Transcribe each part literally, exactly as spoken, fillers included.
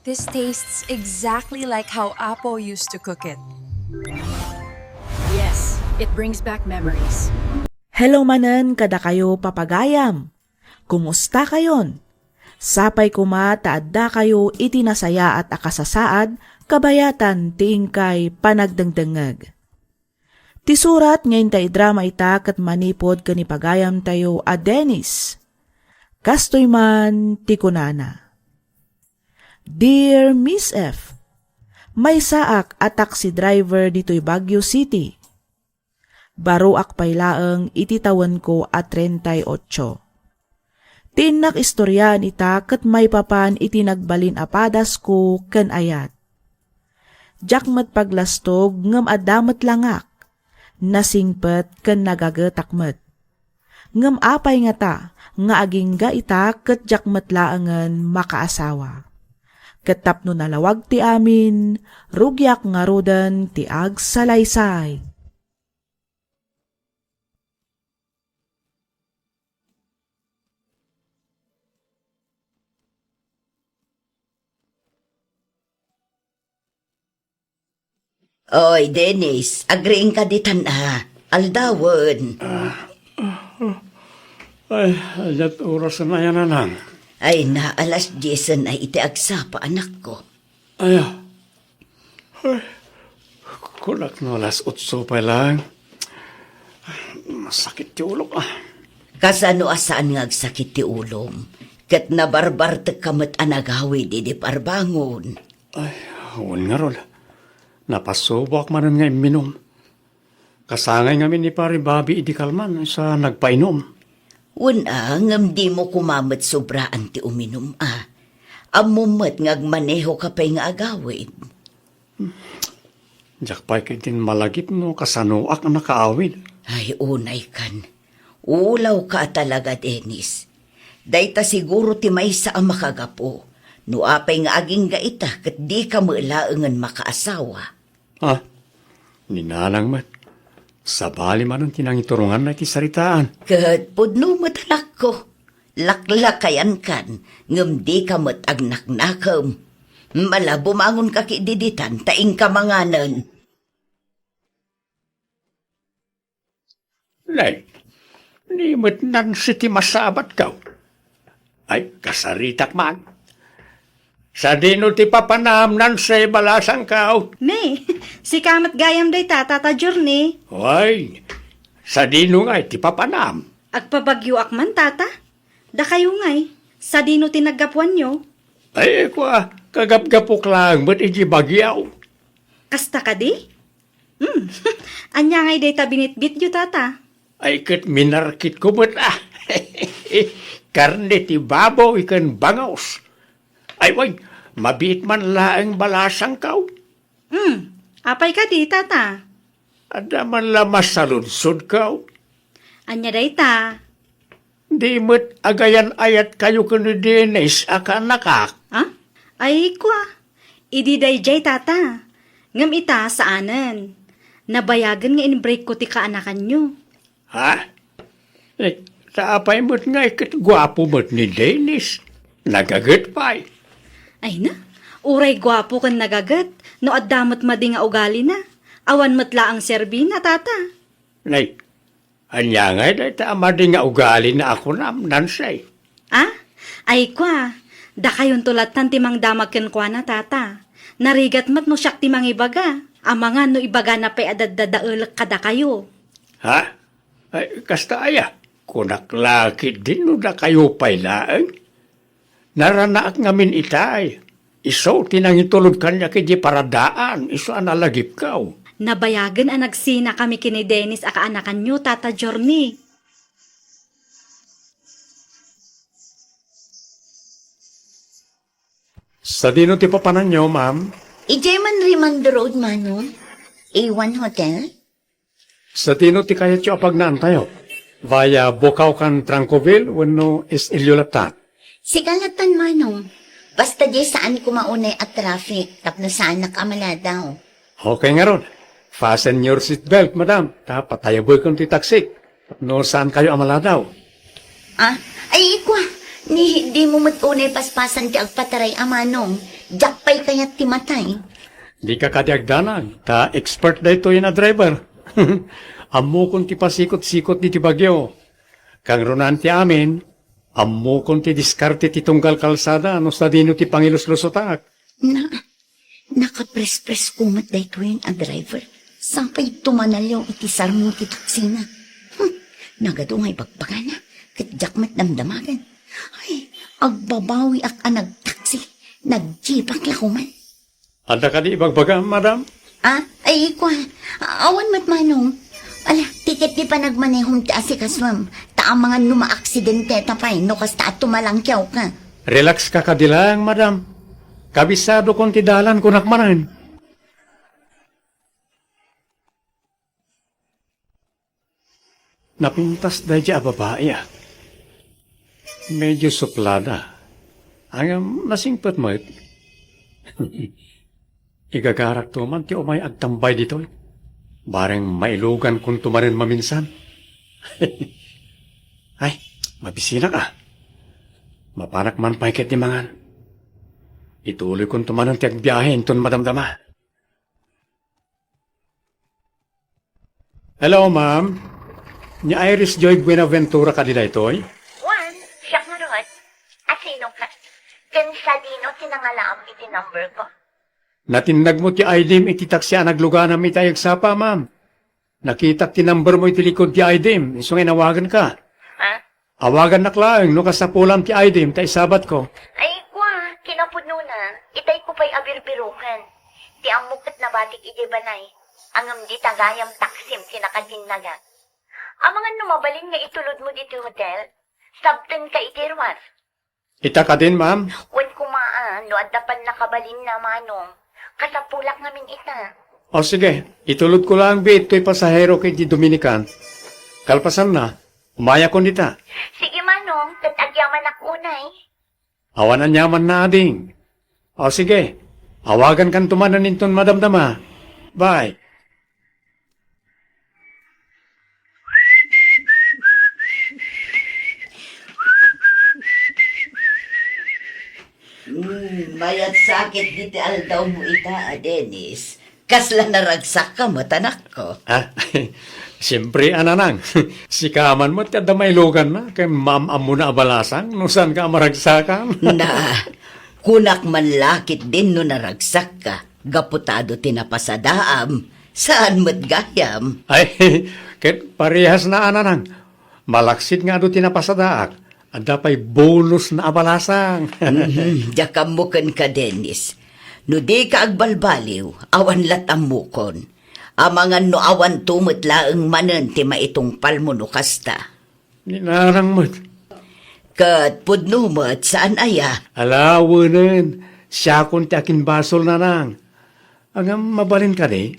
This tastes exactly like how Apo used to cook it. Yes, it brings back memories. Hello manen kadakayo, papagayam. Kumusta kayon? Sapay koma ta adda kayo iti nasayaat a kasasaad kabayatan ti inkay panagdengdengngeg. Ti surat nga inta idrama ita ket manipud ken ni pagayamtayo a Dennis. Kastoy man ti kunana, "Dear Miss F, maysaak a taxi driver ditoy Baguio City. Baroak pay laeng iti tawenko a treinta y ocho. Ti innak istoriaan ita ket maipapan iti nagbalin a padasko ken ayat. Diak met paglastog ngem adda met langak, nasingpet ken nagagetak met. Ngem apay ngata nga agingga ita ket diak met laengen makaasawa? Ket tapno nalawag ti amin, rugiak ngaruden ti agsalaysay." Oy, Dennis, agriingka ditan a. Aldawen. Ah, ay, adiat oras na yan, anang. Ay na, alas diesen ay iti agsapa, anakko. Ay, ah. Ay, kunak no alas otso pay lang. Masakit ti ulok, ah. Kasano a saan nga agsakit ti ulom? Ket nabarbartekka met a nagawid idi parbangon. Ay, wen ngarud. Napasuboak manen nga imminum. Kasangay ngamin ni Pare Bobby idi kalman sa nagpainum. Wen a, ngem dimo koma met sobraan ti uminum a. Ammom met nga agmanehoka pay nga agawid. Diak pay ketdin malagip no kasanoak a nakaawid. Ay, unaykan. Ulawka a talaga, Dennis. Dayta siguro ti maysa a makagapu. No apay nga agingga ita ket dika met laengen makaasawa. Ah, ni nanang met. Sabali manen ti nangituronganna iti saritaan. Ket pudno met, anakko. Laklakayankan, ngem dika met agnaknakem. Mala, bumangonka ketdi ditan ta inka manganen. Nay, ni met Nancy ti masabatko. Ay, kasaritak man. Sadino ti papanam, Nancy, balasangko? Ne, sika met gayam dayta, Tata Journey. Ay, sadino ngay ti papanam? Agpabagyoak man, Tata. Dakayo ngay, sadino ti naggapuanyo? Ay, kua, kagapgapok laeng met iti bagyo. Kasta kadi? Hmm, ania ngay dayta binitbityo, Tata? Ay, ket minarkitko met, ah. Karne ti baboy ken bangus. Ay, way, mabiit man laeng balasangko. Hmm, apay kadi, Tata? Adda man la masaludsodko. Ania dayta? Di met agayan-ayatkayo ken ni Dennis a kaanakak? Ha? Ay, kua. Idi daydiay, Tata. Ngem ita, saanen. Nabayagen nga in-break ko ti kaanakanyo. Ha? Eh, ta apay met ngay ket guapo met ni Dennis? Nagaget pay. Ay na, uray guapo ken nagaget, no adda met madi nga ugalina. Awan met laeng serbina, Tata. Nay, ania ngay dayta a madi nga ugalina a kunam, Nancy? Ah? Ay, kua, dakayonto lattan ti mangdamag kenkuana, Tata. Narigat met no siak ti mangibaga. Amangan no ibagana pay a daddadaelek kadakayo. Ha? Ay, kasta aya? Kunak la ketdin no dakayo pay laeng. Naranaak ngamin itay. Isu ti nangitulod kaniak iti paradaan, isu a nalagipko. Nabayagen a nagsinakami ken ni Dennis a kaanakanyo, Tata Journey. Sadino ti papananyo, ma'am? Idiay man Rimando Road, Manong. A one Hotel? Sadino ti kayatyo a pagnaantayo? Via Bocao ken Trancoville wenno East Iliolatan? Sika lattan, Manong. Basta diay saan koma unay a traffic tapno saanak a maladaw. Okay ngarud. Fasten your seat belt, madam. Ta patayabekon ti taxi. No saankayo a maladaw. Ah, ay, ikua, ni dimo met unay paspasan ti agpataray a Manong. Diak pay kayat ti matay. Dika kadi agdanag, ta expert daytoyen a driver. Ammokon ti pasikot-sikot ditoy bagyo. Kangrunan ti amin, ammokon ti diskarte ti tunggal kalsada no sadino ti pangiluslusotak. Na, nakaprespresko met daytoyen a driver. Sapay tumanaliaw iti sarmo ti taksina. Hmm, nagadu nga ibagbagana, ket diak met damdamagan. Ay, agbabawiak a nagtaksi, nagjeepak la koman. Adda kadi ibagbagam, madam? Ah, ay, kua, awan met manong. Ala, ti ket ti panagmanehom ti asikasuem, ta amangan no maaksidenteta pay no kasta a tumalangkiawka. Relax ka kadi laeng, madam. Kabisadokon ti dalan, kunak manen. Napintas daydi a babai, ah. Medyo suplada. Ngem nasingpet met. Igagarakto man ti umay agtambay ditoy. Bareng mailugankonto manen maminsan. Ay, mabisinak, ah. Mapanak man pay ket ti mangan. Ituloykonto manen ti agbiahe inton madamdama. Hello, ma'am. Ni Iris Joy Buenaventura kadi daytoy? Juan, siak ngarud. Asino ka? Ken sadino ti nangalaam iti number ko? Natinnag mo ti I D mo iti taksi a nagluganam iti agsapa, ma'am. Nakitak ti number mo iti likod ti I D mo, isu nga inawagan ka. Ha? Awagannak laeng no kasapulam ti I D mo ta isabatko. Ay, kua, kinapudnona, itay ko pay a birbiroken. Ti ammok ket nabatik iti balay. Ngem dita gayam taksim ti nakatinnaga. Amangan no mabalin nga itulod mo ditoy hotel? Sabten ka iti ruar. Ita kadin, ma'am? Wen koma, ah, no adda pannakabalinna, manong. Kasapulak ngamin ita. O, sige. Itulod ko lang biit toy pasahero ken ti Dominican. Kalpasanna, umayakon dita. Sige, manong, ket agyamanak unay. Awan aniamanna, ading. O, sige. Awagankanto manen inton madamdama. Bye. Hmm, mayat sakit diti aldawmo ita, a Dennis. Kasla naragsakka met, anakko. Ah, siempre, a nanang. Sika man met ti adda mailuganna, ken maam-ammona a balasang, no saanka a maragsakan. Na, kunak man la ketdin no naragsakka, gapu ta adu ti napasadaam, saan met gayam. Ay, ket parehasna, a nanang. Malaksid nga adu ti napasadaak, adda pay bonusna a balasang. Mhm, diak ammo kenka, Dennis. No dika agbalbaliw, awan lat ammokon. Amangan no awanto met laeng manen ti maitungpalmo no kasta. Ni nanang met. Ket pudno met, saan aya? Ala, wenen, siakon ti akinbasol, nanang. Ngem mabalin kadi,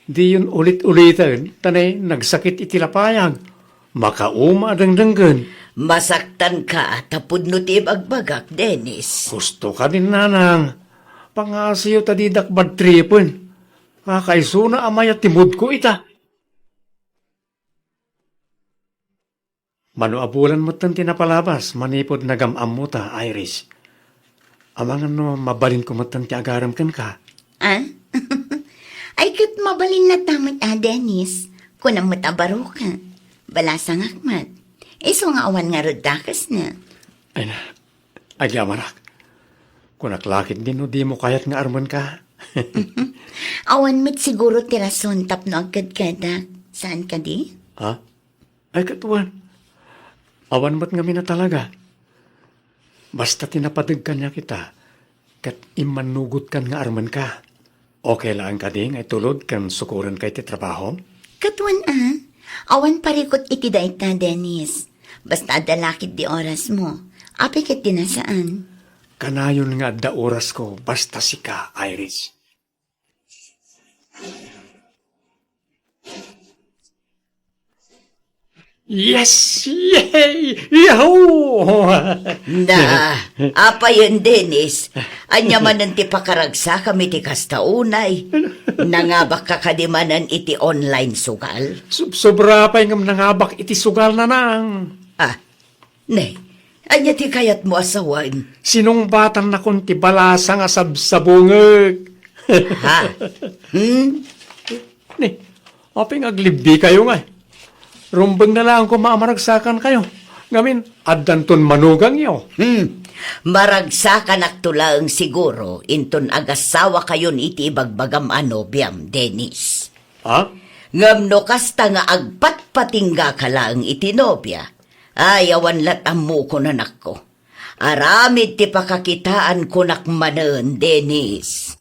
diyon ulit-uliten, ta ne, nagsakit iti lapayag. Makauma a dengdenggen. Masaktanka ta pudno ti ibagbagak, Dennis. Husto kadin, nanang. Pangasiyo ta didak badtripen. Kakaisuna a mayat ti moodko ita. Mano a bulan metten ti napalabas manipud nagam-ammota, Iris. Amangan no mabalinko metten ti agarem kenka. Ah? Ay, ket mabalin latta met, a, Dennis. Kunam met a baroka. Balasangak met. Isu nga awan ngarud dakesna. Ay na, agyamanak. Kunak la ketdin no dimo kayat nga armenka. Awan met siguro ti rason tapno agkedkedak. Saan kadi? Ha? Ay, ket wen, awan met ngamin a talaga. Basta ti napadeg kaniak ita, ket immannugotkan nga armenka. Okay laeng kadi nga itulod ken sukorenka iti trabahom? Ket wen a, awan parikut iti dayta, Dennis. Basta adda la ketdi orasmo. Apay ket di nasaan? Kanayon nga adda orasko basta sika, Iris. Yes! Yay! Yahoo! Na, apayen, Dennis, ania manen ti pakaragsakam iti kasta unay? Nangabakka kadi manen iti online sugal? Sub-, sobra pay ngem nangabak iti sugal, nanang. Ah, ne, Ania ti kayatmo a sawen? Sinungbatannakon ti balasa nga sabsabungek. Ha? Hmm? Ni, apay nga aglebbikayo ngay? Rumbeng na laeng koma a maragsakankayo. Ngamin, addanton manugangyo. Hmm. Maragsakanakto laeng siguro inton agassawakayon iti ibagbagam a nobiam, Dennis. Ha? Ngem no kasta nga agpatpatinggaka laeng iti nobia, ay, awan lat ammokon, anakko. Aramid ti pakakitaan kunak manen, Dennis.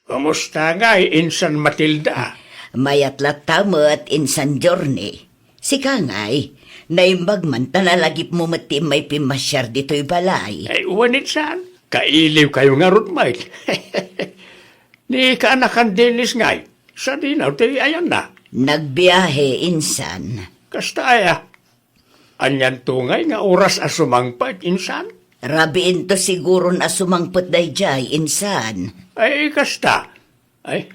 Kumusta ngay, Insan Matilda? Mayat latta met, Insan Journey. Sika ngay, naimbag man ta nalagipmo met ti immay pimmasiar ditoy balay. Ay, wen, Insan. Kailiwkayo ngarud met. Ni kaanakan Dennis ngay, sadino ti ayanna? Nagbiahe, Insan. Kasta aya? Anianto ngay nga oras a sumangpet, Insan? Rabiinto siguron a sumangpet daydiay, Insan. Ay, kasta. Ay,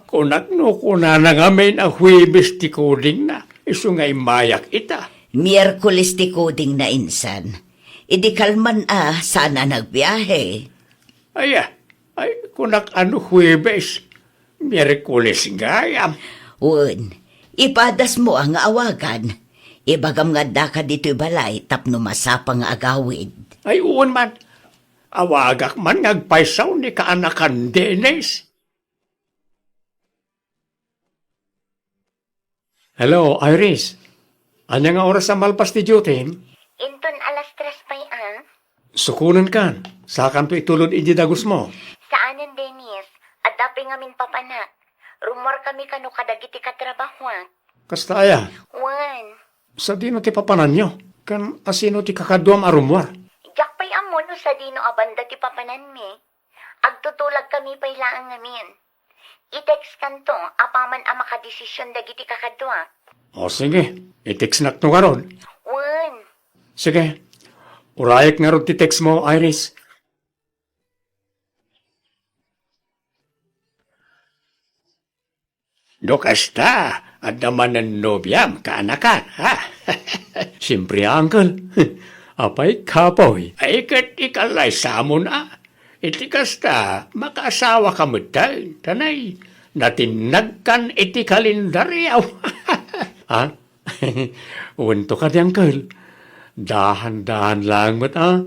kunak no kunana ngamin a Huwebes ti kudingna, isu nga immayak ita. Miyerkules ti kudingna, Insan. Idi kalman a, saan a nagbiahe. Aya, ay, kunak a no Huwebes, Miyerkules gayam. Wen, ipadasmo a nga awagan. Ibagam nga addaka ditoy balay tapno masapa nga agawid. Ay, wen man. Awagak man nga agpayso ni kaanakan Dennis. Hello, Iris. Ania nga oras a malpas ti duty? Inton alas tres pay a. Sukonenkan, sakanto itulod idiay dagusmo. Saanen, Dennis. Adda pay ngamin papanak. Rummuarkami kano kadagiti katrabahoak. Kasta aya? Wen. Sadino ti papananyo? Ken asino ti kakaduam a rummuar? Diak pay ammo no sadino a banda ti papananmi. Agtutulagkami pay laeng ngamin. I-textkanto apaman a makadesision dagiti kakadua. O sige, i-textnakto ngarud. Wen. Sige, urayek ngarud ti textmo, Iris. No kasta, adda manen nobiam, kaanakan, ha? Siempre, uncle. Apay, kapoy. Ay, ket ikallaysamo na. Iti kasta, makaasawaka metten, ta nay, natinnagkan iti kalendario. Ha? Wen to kadi, uncle. Dahan-dahan laeng met, a.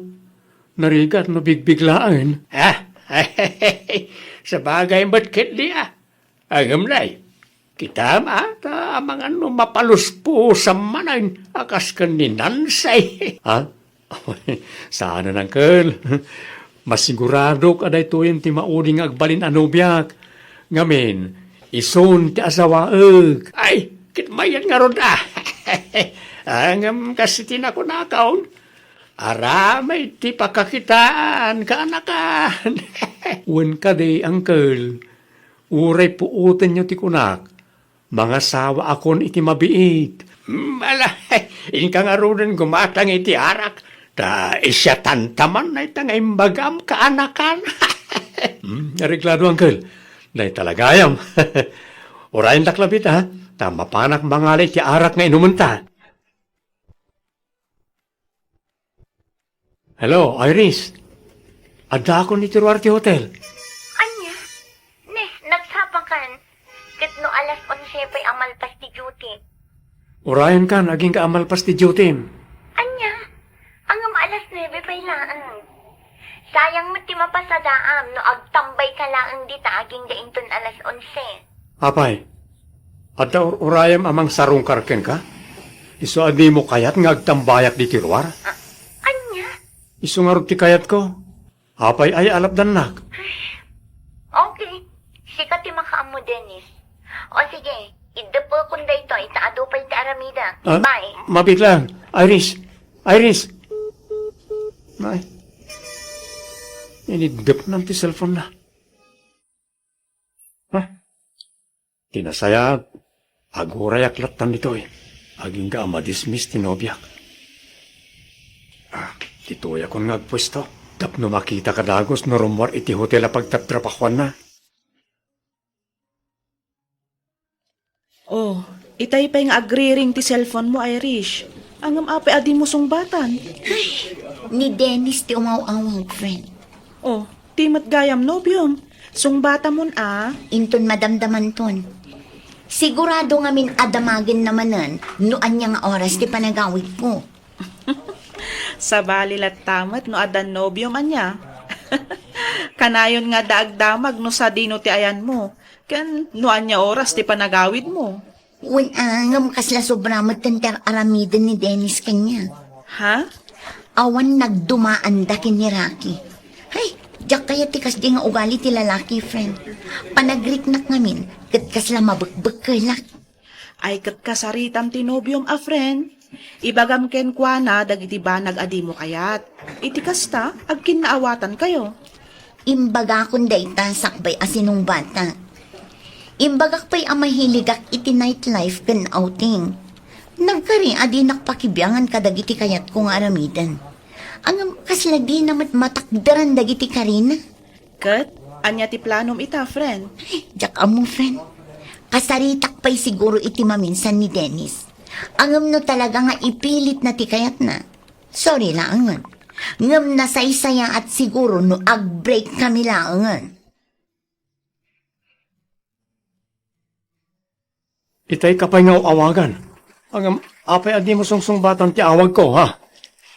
Narigat no bigbiglaen. Ah, sabagay met ketdi, a. Ngem nay, kitam, a, ta amangan no mapaluspusam manen a kas ken ni Nancy. Ha? Saanen, uncle. Masiguradok a daytoyen ti maudi nga agbalin a nobiak. Ngamin, isun ti asawaek. Ay, ket mayat ngarud, a. Ngem kas iti nakunakon, aramid ti pakakitaan, kaanakan. Wen kadi, uncle. Uray puotenyo ti kunak, mangasawaakon iti mabiit. Hmm, ala, inka ngaruden gumatang iti arak, ta isiatan ta man dayta nga imbagam, kaanakan. Hmm, areglado, uncle. Dayta la gayam. Urayendak labi, a, ta mapanak mangala iti arak nga inumenta. Hello, Iris. Addaakon iti ruar ti hotel. Ania? Ne, nagsapakan. Ket no alas onse pay a malpas ti duty. Urayenkan, agingga a malpas ti duty. Ania? Ngem alas nuebe pay laeng. Sayang met ti mapasadaam no agtambayka laeng dita agingga inton alas onse. Apay, adda ur-urayem a mangsarungkar kenka? Isu a dimo kayat nga agtambayak ditoy ruar? A-, ania? Isu ngarud ti kayatko. Apay aya a lapdannak? Okay. Sika ti makaammo, Dennis. O sige, iddepekon daytoy ta adu pay ti aramidek. Ah, bye. Mabiit lang. Iris. Iris. Ay. Iniddepnan ti cellphone na. Ha? Ti nasayaat, agurayak lattan ditoy. Agingga a madismiss ti nobiak. Ah, ditoyakon nga agpuesto. Tapno makitaka dagus no rummuar iti hotel a pagtatrabahuanna. Oh, Itay pay nga agriring ti cellphone mo, Irish. Ngem apay a dimo sungbatan? Ni Dennis ti umaw-awag, friend. Oh, ti met gayam nobiom. Sungbatamon a. Inton madamdamanton. Sigurado ngamin a damagenna manen no ania nga oras ti panagawidko. Sabali latta met no addan nobiom ania. Kanayon nga adda agdamag no sadino ti ayanmo, ken no ania oras ti panagawidmo. Wen, ah, ngem kasla sobra met ti ar-aramiden ni Dennis kaniak. Ha? Awan nagdumaanda ken ni Rocky. Hay, diak kayat ti kasdi nga ugali ti lalaki, friend. Panagriknak ngamin, ket kasla mabekbekkelak. Ay, ket kasaritam ti nobiom a friend. Ibagam kenkuana dagiti banag a dimo kayat. Iti kasta, agkinnaawatankayo. Imbagakon dayta sakbay a sinungbatak. Imbagak pay a mahiligak iti nightlife ken outing. Nagkari a dinak pakibiangan kadagiti kayatko nga aramiden. Ngem kasla dina met matakderan dagiti karina. Ket, ania ti planom ita, friend? Diak ammo, friend. Kasaritak pay siguro iti maminsan ni Dennis. Ngem no talaga nga ipilitna ti kayatna, sorry laengen. Ngem nasaysayaat siguro no ag-break kami laengen. Itay ka pay nga aw-awagan. Ngem, apay a dimo sungsungbatan ti awagko, ha?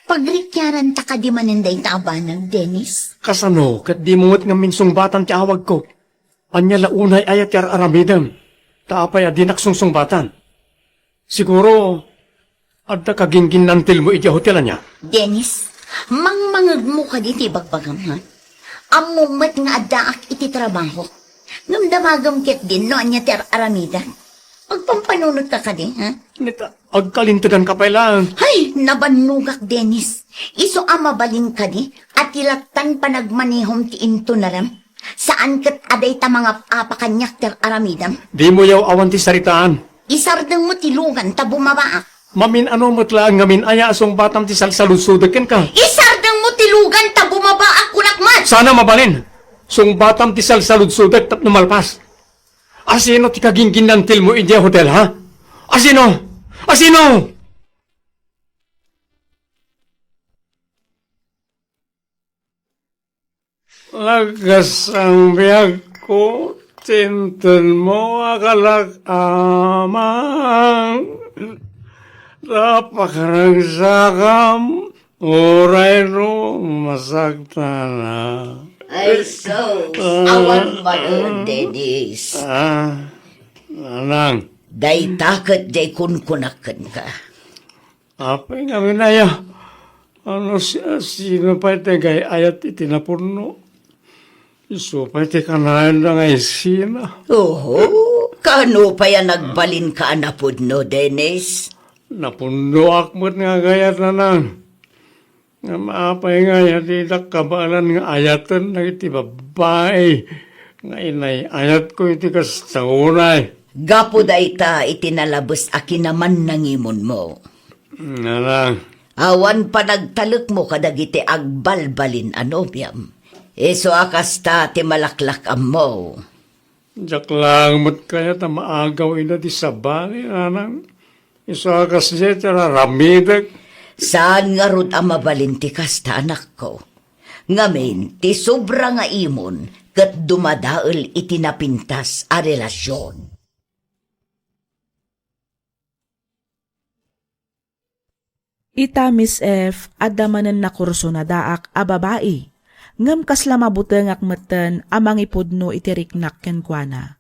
Pagrikiaranta kadi manen dayta a banag, Dennis? Kasano ket dimo met ngamin sungbatan ti awagko? Ania la unay aya ti ar-aramidem? Ta apay a dinak sungsungbatan? Siguro, adda kagingginnantilmo idiay hotel, ania? Dennis, mangmangegmo kadi ti ibagbagam, ha? Ammom met nga addaak iti trabaho. Ngem damagem ketdin no ania ti ar-aramidek. Agpampanunotka kadi, ha? Neta, agkalinteganka pay laeng. Hay, nabannogak, Dennis. Isu a mabalin kadi a ti lattan panagmanehom ti intunarem. Saan ket a dayta mangap-apa kaniak ti ar-aramidem. Dimo yaw awan ti saritaan. Isardengmo ti lugan ta bumabaak. Mamin-ano met laeng ngamin aya a sungbatam ti salsaludsodek kenka. Isardengmo ti lugan ta bumabaak, kunak met! Sana mabalin. Sungbatam ti salsaludsodek tapno malpas. Asino ti kagingginnantilmo idiay hotel, ha? Asino? Asino? Lagasang biagko, ti intonmo a kalak-amang, ta pakaragsakam, uray no masaktanak. Ay, sus, awan manen, Dennis. Ah, nanang. Dayta ket diay kunkunak kenka. Apay ngamin aya? Ano si, sino pay ti agay-ayat iti napunno? Isu pay ti kanayon nga isina. Oho, kano pay a nagbalinka a napunno, Dennis? Napunnoak met nga agayat, nanang. Ngem apay nga aya ti didak kabaelan nga ayaten dagiti babbai nga inay-ayatko iti kasta unay? Gapu dayta iti nalabes a kinamannangimonmo. Nana. Awan panagtalekmo kadagiti agbalbalin a nobiam. Isu a kasta ti malaklak-ammo. Diak laeng met kayat a maagaw ida ti sabali, nanang. Isu a kasdiay ti ar-aramidek. Saan ngarud a mabalin ti kasta, anakko. Ngamin, ti sobra nga imon ket dumadael iti napintas a relasion. Ita, Miss F, adda manen nakursunadaak a babai, ngem kasla mabutengak metten a mangipudno iti riknak kenkuana.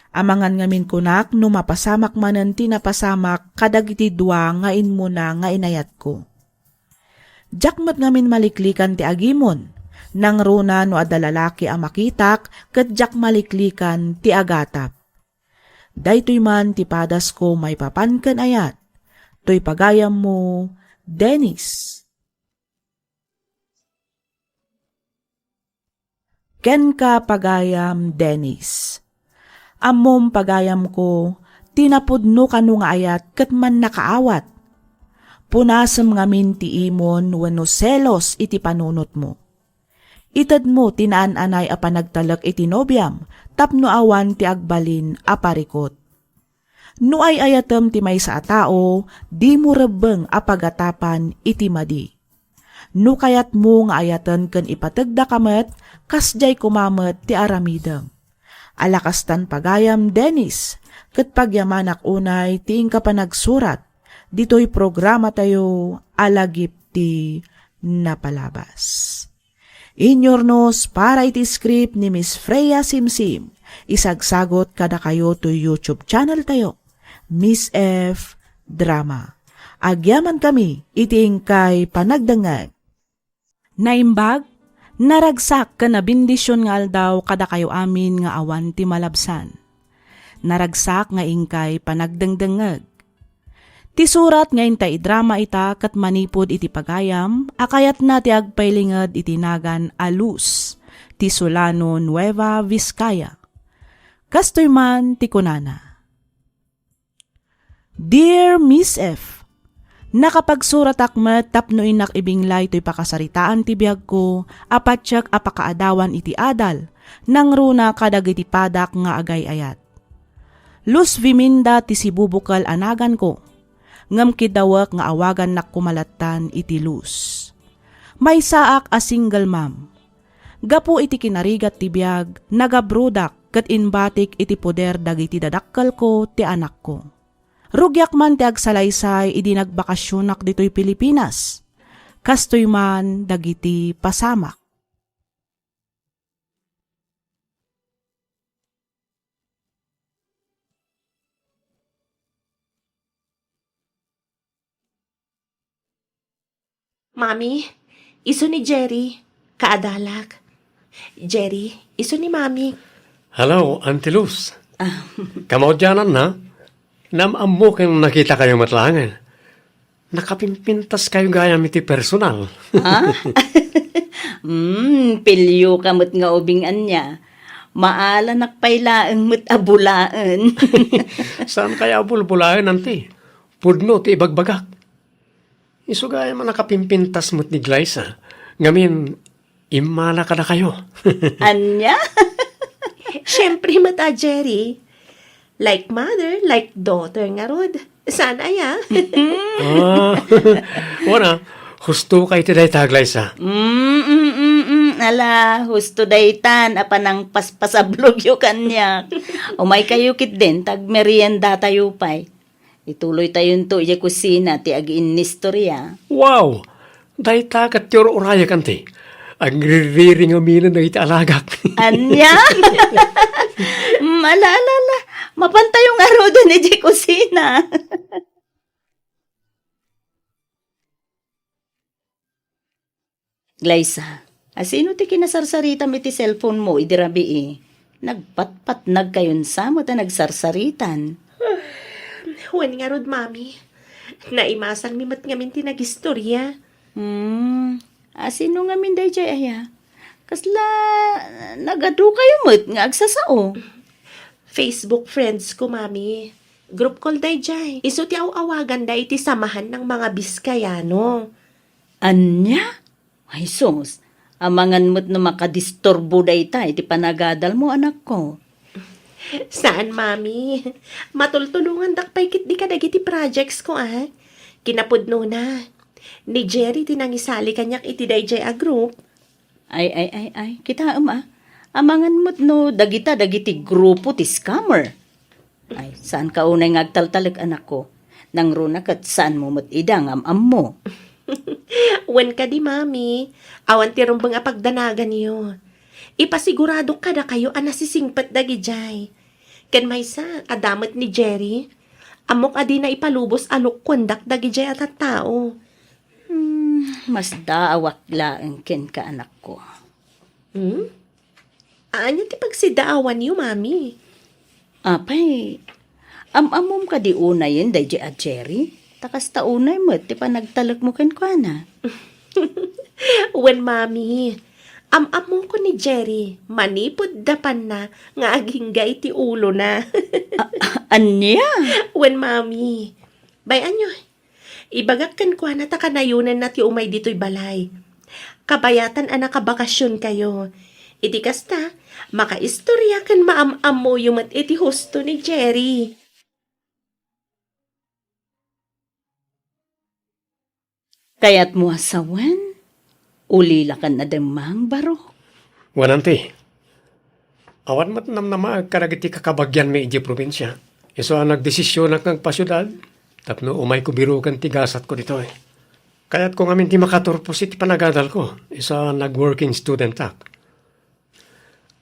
Amangan ngamin kunak no mapasamak manen ti napasamak kadagiti dua nga immuna nga inayatko. Diak met ngamin maliklikan ti agimon, nangruna no adda lalaki a makitak ket diak maliklikan ti agatap. Daytoy man ti padasko maipapan ken ayat. Toy pagayammo, Dennis. Kenka, pagayam, Dennis. Ammom, pagayamko, ti napudno kano nga ayat ket mannakaawat. Punasem ngamin ti imon wenno selos iti panunotmo. Itedmo ti naan-anay a panagtalek iti nobiam tapno awan ti agbalin a parikut. No ay-ayatem ti maysa a tao, dimo rebbeng a pagatapan iti madi. No kayatmo nga ayaten ken ipategdaka met, kasdiay koma met ti aramidem. Alakastan pagayam, Dennis, ket pagyamanak unay ti inka panagsurat ditoy programatayo a Lagip ti Napalabas. Inyurnos para iti script ni Miss Freya Simsim, isagsagot kadakayo toy YouTube channel tayo, Miss F Drama. Agyaman kami iti inkay panagdengngeg. Naimbag, naragsak ken nabendision nga aldaw kadakayo amin nga awan ti malabsan. Naragsak nga inkay panagdengdengngeg. Ti surat nga inta idrama ita ket manipud iti pagayam a kayatna ti agpailinged iti nagan a Luz, ti Solano, Nueva Vizcaya. Kastoy man ti kunana, "Dear Miss F, nakapagsuratak met tapno innak ibinglay toy pakasaritaan ti biagko a patiek a pakaadawan iti adal, nangruna kadagiti padak nga agay-ayat. Luz Viminda ti sibubukel a naganko, ngem kiddawek nga awagannak koma lattan iti Luz. Maysaak a single mom. Gapu iti kinarigat ti biag, nagabrodak ket imbatik iti poder dagiti dadakkelko ti anakko. Rugiak man ti agsalaysay idi nagbakasionak ditoy Pilipinas. Kastoy man dagiti pasamak." Mami, isu ni Jerry, kaadalak. Jerry, isu ni Mami. Hello, Auntie Luz. Ah. Kamaudiananna? Naam-ammo ken nakitakayo met laengen. Nakapimpintaskayo gayam iti personal. Ah? Mm, pilioka met nga ubing ania. Maalanak pay laeng met a bulaen. Saan kaya a bulbulaen, Auntie? Pudno ti ibagbagak. Isu gayam a nakapimpintas met ni Glyza. Ngamin, immala kadakayo. Ania? Siempre met a, Jerry. Like mother, like daughter ngarud. Saan aya? Ah, wana, husto kay ti dayta, Glyza. Mm, mm, mm, mm. Ala, husto daytan a panangpaspasablogyo kaniak. Umaykayo ketdin, ta agmeriendatayo pay. Ituloytayonto idiay kusina ti agiinnistoria. Wow! Dayta ket ti ur-urayek, Auntie. Agriririringaminen dagiti alagak. Ania? Mm, ala, ala, ala. Mapantayo ngaruden idiay kusina. Glyza, asino ti kinasarsaritam iti cellphone mo idi rabii? Nagpatpatnagkayon sa met a nagsarsaritan. Wen ngarud, Mami. Naimasangmi met ngamin ti nagistoria. Hmm, asino ngamin daydiay aya? Kasla nagadukayo met nga agsasao? Facebook friends ko, Mami. Group call daydiay. Isu ti aw-awaganda iti Samahan ng mga Biskayano. Ania? Ay sus, amangan met no makadisturbo dayta iti panagadalmo, anakko. Saan, Mami. Matultulongandak pay ketdi kadagiti projects ko, a. Kinapudnona, ni Jerry ti nangisali kaniak iti daydiay a group. Ay, ay, ay, ay. Kitaem, a. Amangan met no dagita dagiti grupo ti scammer. Ay, saanka unay nga agtaltalek, anakko. Nangruna ket saanmo met ida nga am-ammo. Wen kadi, Mami, awan ti rumbeng a pagdanaganyo. Ipasiguradok kadakayo a nasisingpet dagidiay. Ken maysa, adda met ni Jerry. Ammok a dina ipalubos a lukkuendak dagidiay a tattao. Hmm, masdaawak laeng kenka, anakko. Hmm? Ania ti pagsidaawanyo, Mami? Apay, am-ammom kadi unayen daydiay a Jerry? Ta kasta unay met ti panagtalekmo kenkuana. Wen, Mami, am-ammongko ni Jerry manipud dapanna nga agingga iti ulona. A-, a-, ania? Wen, Mami, bay-anyo, ibagak kenkuana ta kanayonenna ti umay ditoy balay. Kabayatan a nakabakasionkayo. Iti kasta, makaistorya ken maam-ammoyo met iti husto ni Jerry. Kayatmo a sawen, ulilakan a demmang, Barok? Wen, Auntie. Awan met namnamaek kadagiti kakabagianmi idiay probinsia. Isu a nagdesisionak nga agpasiudad tapno umayko biroken ti gasatko ditoy. Kayatko ngamin ti makaturpos iti panagadalko, isu a nag-working studentak.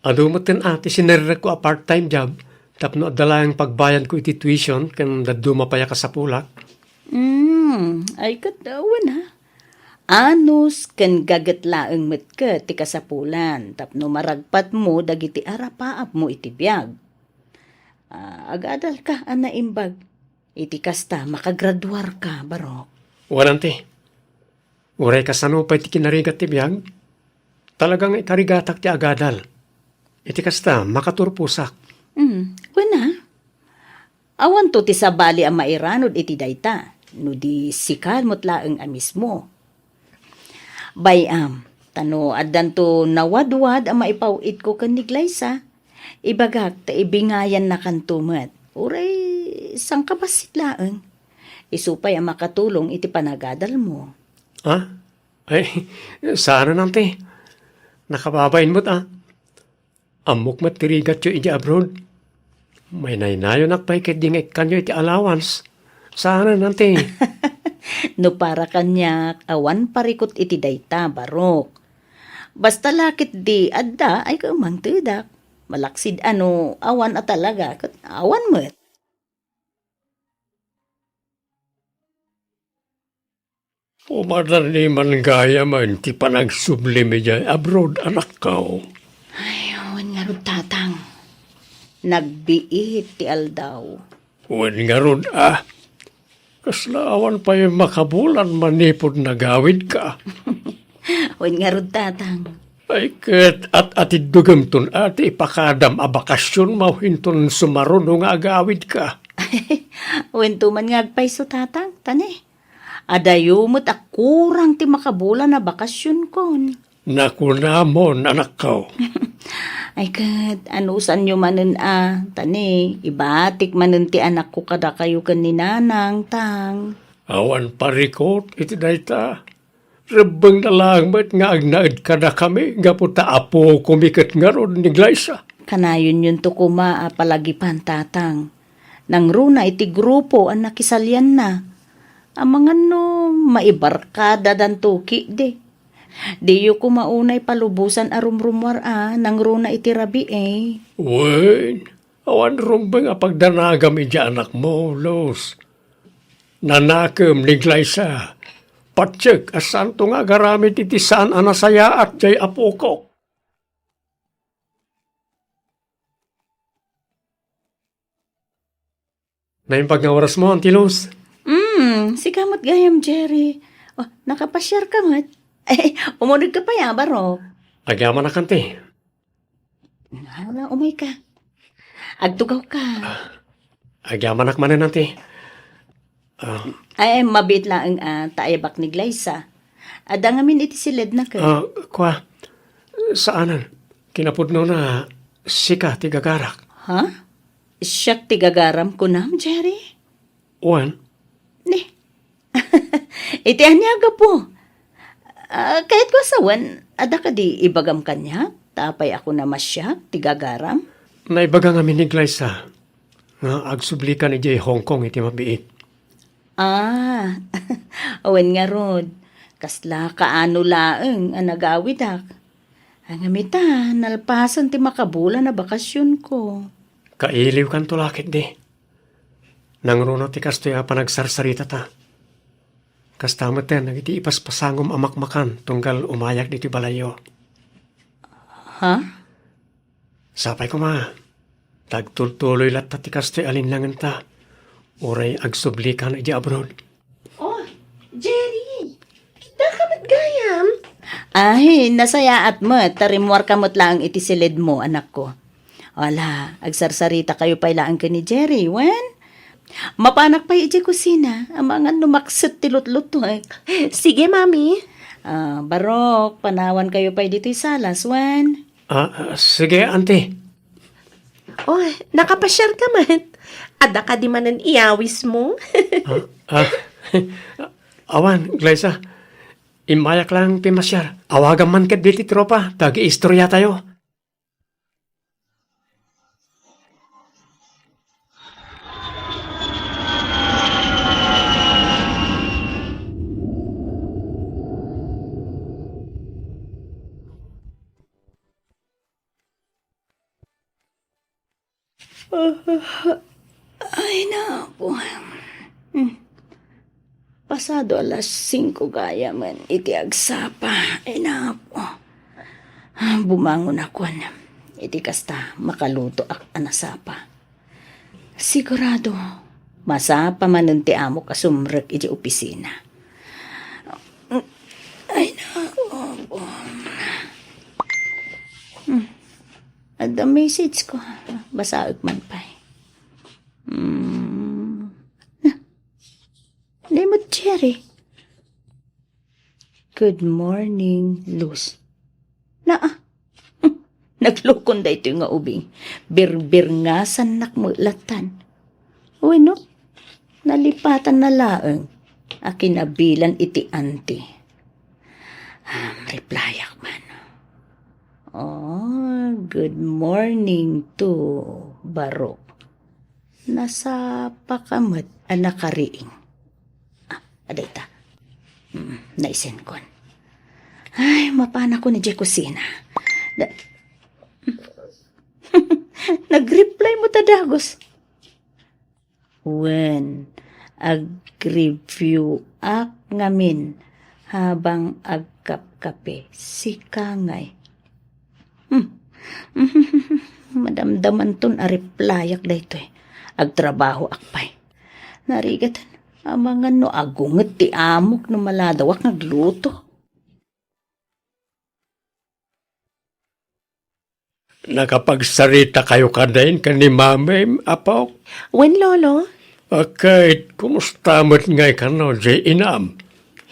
Adu metten a ti sinerrekko a part-time job tapno adda laeng pagbayadko iti tuition ken dadduma pay a kasapulak. Mm, ay ket, uh, wen a. Anus ken gaget laeng met ket ti kasapulan tapno maragpatmo dagiti arapaapmo iti biag. Ah, agadalka a naimbag. Iti kasta, makagraduarka, Barok. Wen, Auntie. Uray kasano pay ti kinarigat ti biag, talaga nga ikarigatak ti agadal. Iti kasta, makaturposak. Hmm, wen a. Awanto ti sabali a mairanod iti dayta, no di sika met laeng a mismo. Bay-am, ta no addanto nawadwad a maipaw-itko ken ni Glyza, ibagak ta ibingayannakanto met. Uray sangkabassit laeng. Isu pay a makatulong iti panagadalmo. Ah? Ay, saanen, Auntie. Nakababain met a. Ammok met ti rigatyo idiay abroad. Maynaynayonak pay ketdi nga ikkanyo iti allowance. Saanen, Auntie. No para kaniak, awan parikut iti dayta, Barok. Basta la ketdi adda, ay kaumangtedak. Malaksid a no awan a talaga, ket awan met. Umadal ni man gayam ti panagsublim idiay abroad, anakko. Ay, wen ngarud, Tatang. Nagbiit ti aldaw. Wen ngarud, a. Kasla awan pay makabulan manipud nagawidka. Wen ngarud, Tatang. Ay, ket at-atiddogem ton a ti ipakadam a bakasionmo inton sumaruno nga agawidka. Wen to man nga agpayso, Tatang, ta ne. Adayo met a kurang ti makabulan a bakasionkon. Nakunamon, anakko. Ay ket, anusanyo manen a, ta ne, ibatik manen ti anakko kadakayo ken ni Nanang, Tang. Awan parikut iti dayta. Rebbengna laeng met nga agnaed kadakami gapu ta apokomi ket ngarud ni Glyza. Kanayonyonto koma a palagipan, Tatang. Nangruna iti grupo a nakisalianna. Amangan no maibarkadadanto ketdi. Diyo koma unay palubosan a rumrumuar a nangruna iti rabii. Wen, awan rumbeng a pagdanagam idiay anakmo, Luz. Nanakem ni Glyza. Patiek a saanto nga agaramid iti saan a nasayaat diay apokok. Naimbag nga orasmo, Auntie Luz. Mm, sika met gayam, Jerry. Oh, nakapasiarka met. Eh, umunegka pay a, Barok. Agyamanak, Auntie. Hala, umayka. Agtugawka. Agyamanak manen, Auntie. Ah. Ay, mabiit laeng a, ta ayabak ni Glyza. Adda ngamin iti siledna ket. Ah, kua, saanen. Kinapudnona, sika ti gagarak. Ha? Siak ti gagaram, kunam, Jerry? Wen. Ni. Iti ania, gapu? Ah, kayatko a sawen, adda kadi ibagam kaniak? Ta apay a kunam a siak ti gagaram? Naibaga ngamin ni Glyza nga agsublikan idiay Hong Kong iti mabiit. Ah, awan ngarud. Kasla kaano laeng a nagawidak. Ngem ita, nalpasen ti makabulan a bakasionko. Kailiwkanto la ketdi. Nangruna ti kastoy a panagsarsaritata. Kasta met dagiti ipaspasangom a makmakan tunggal umayak ditoy balayyo. Ha? Sapay koma, ta agtultuloy latta ti kastoy a linnangenta, uray agsublikan idiay abroad. Oh, Jerry! Addaka met gayam? Ay, nasayaat met, ta rimmuarka met laeng iti siledmo, anakko. Ala, agsarsaritakayo pay laeng ken ni Jerry, wen? Mapanak pay idiay kusina, amangan no makset ti lutlutuek. Sige, Mami. Ah, Barok, panawankayo pay ditoy salas, wen? Ah, ah, sige, Auntie. Oh, nakapasiarka met. Adda kadi manen iyawismo? Ah, ah, awan, Glyza. Immayak lang pimasiar. Awagam man ketdi ti tropa ta agiistoria tayo. Ay, naku. Hmm. Pasado alas singko gayamen iti agsapa. Ay, naku. Bumangonakon. Iti kasta, makalutoak a nasapa. Sigurado, masapa manen ti amok a sumrek iti opisina. Ay, naku. Hmm. Adda message ko. Basaek man pay. Hmm. Ni mo, Jerry. "Good morning, Luz." Naa. Naglukon daytoy nga ubing. Birbirngasannak met lattan. Wenno, nalipatanna laeng a kinabilan iti anti. Ah, replyak man. "Oh, good morning to Barok. Nasapaka met a nakariing." Ah, adda ita. Mm, naisenkon. Ay, mapanakon idiay kusina. Da-, nag-reply met a dagus. Wen, ag-review-ak ngamin habang agkapkape. Sika ngay. Hmm. Madamdamanton a replyak daytoy. Agtrabahoak pay. Narigat, amangan no agunget ti amok no maladawak nga agluto. Nakapagsarita kayo kadin ken ni Mamim, Apok? Wen, Lolo. Ket, kumusta met ngay kano, diay inam?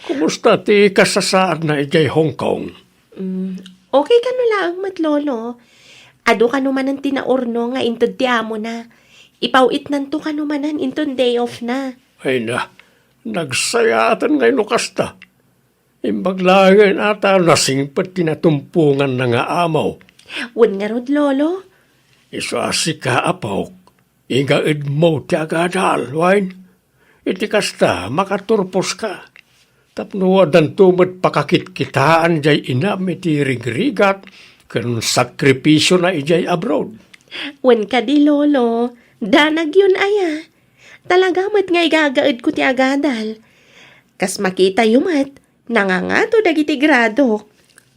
Kumusta ti kasasaadna idiay Hong Kong? Mm, okay kano laeng met, Lolo. Adu kano manen ti naurno nga inted ti amona. Ipaw-itnanto kano manen inton day off na. Ay na, nagsayaaten ngay no kasta. Imbag laengen a ta nasingpet ti natumponganna nga amo. Wen ngarud, Lolo? Isu a sika, Apok, igaedmo ti agadal, wen? Iti kasta, makaturposka. Tapno addanto met pakakitkitaan diay inam iti rigrigat ken sakripisiona idiay abroad. Wen kadi, Lolo, danagyon aya. Talaga met nga igagaedko ti agadal. Kas makitayo met, nangangato dagiti gradok.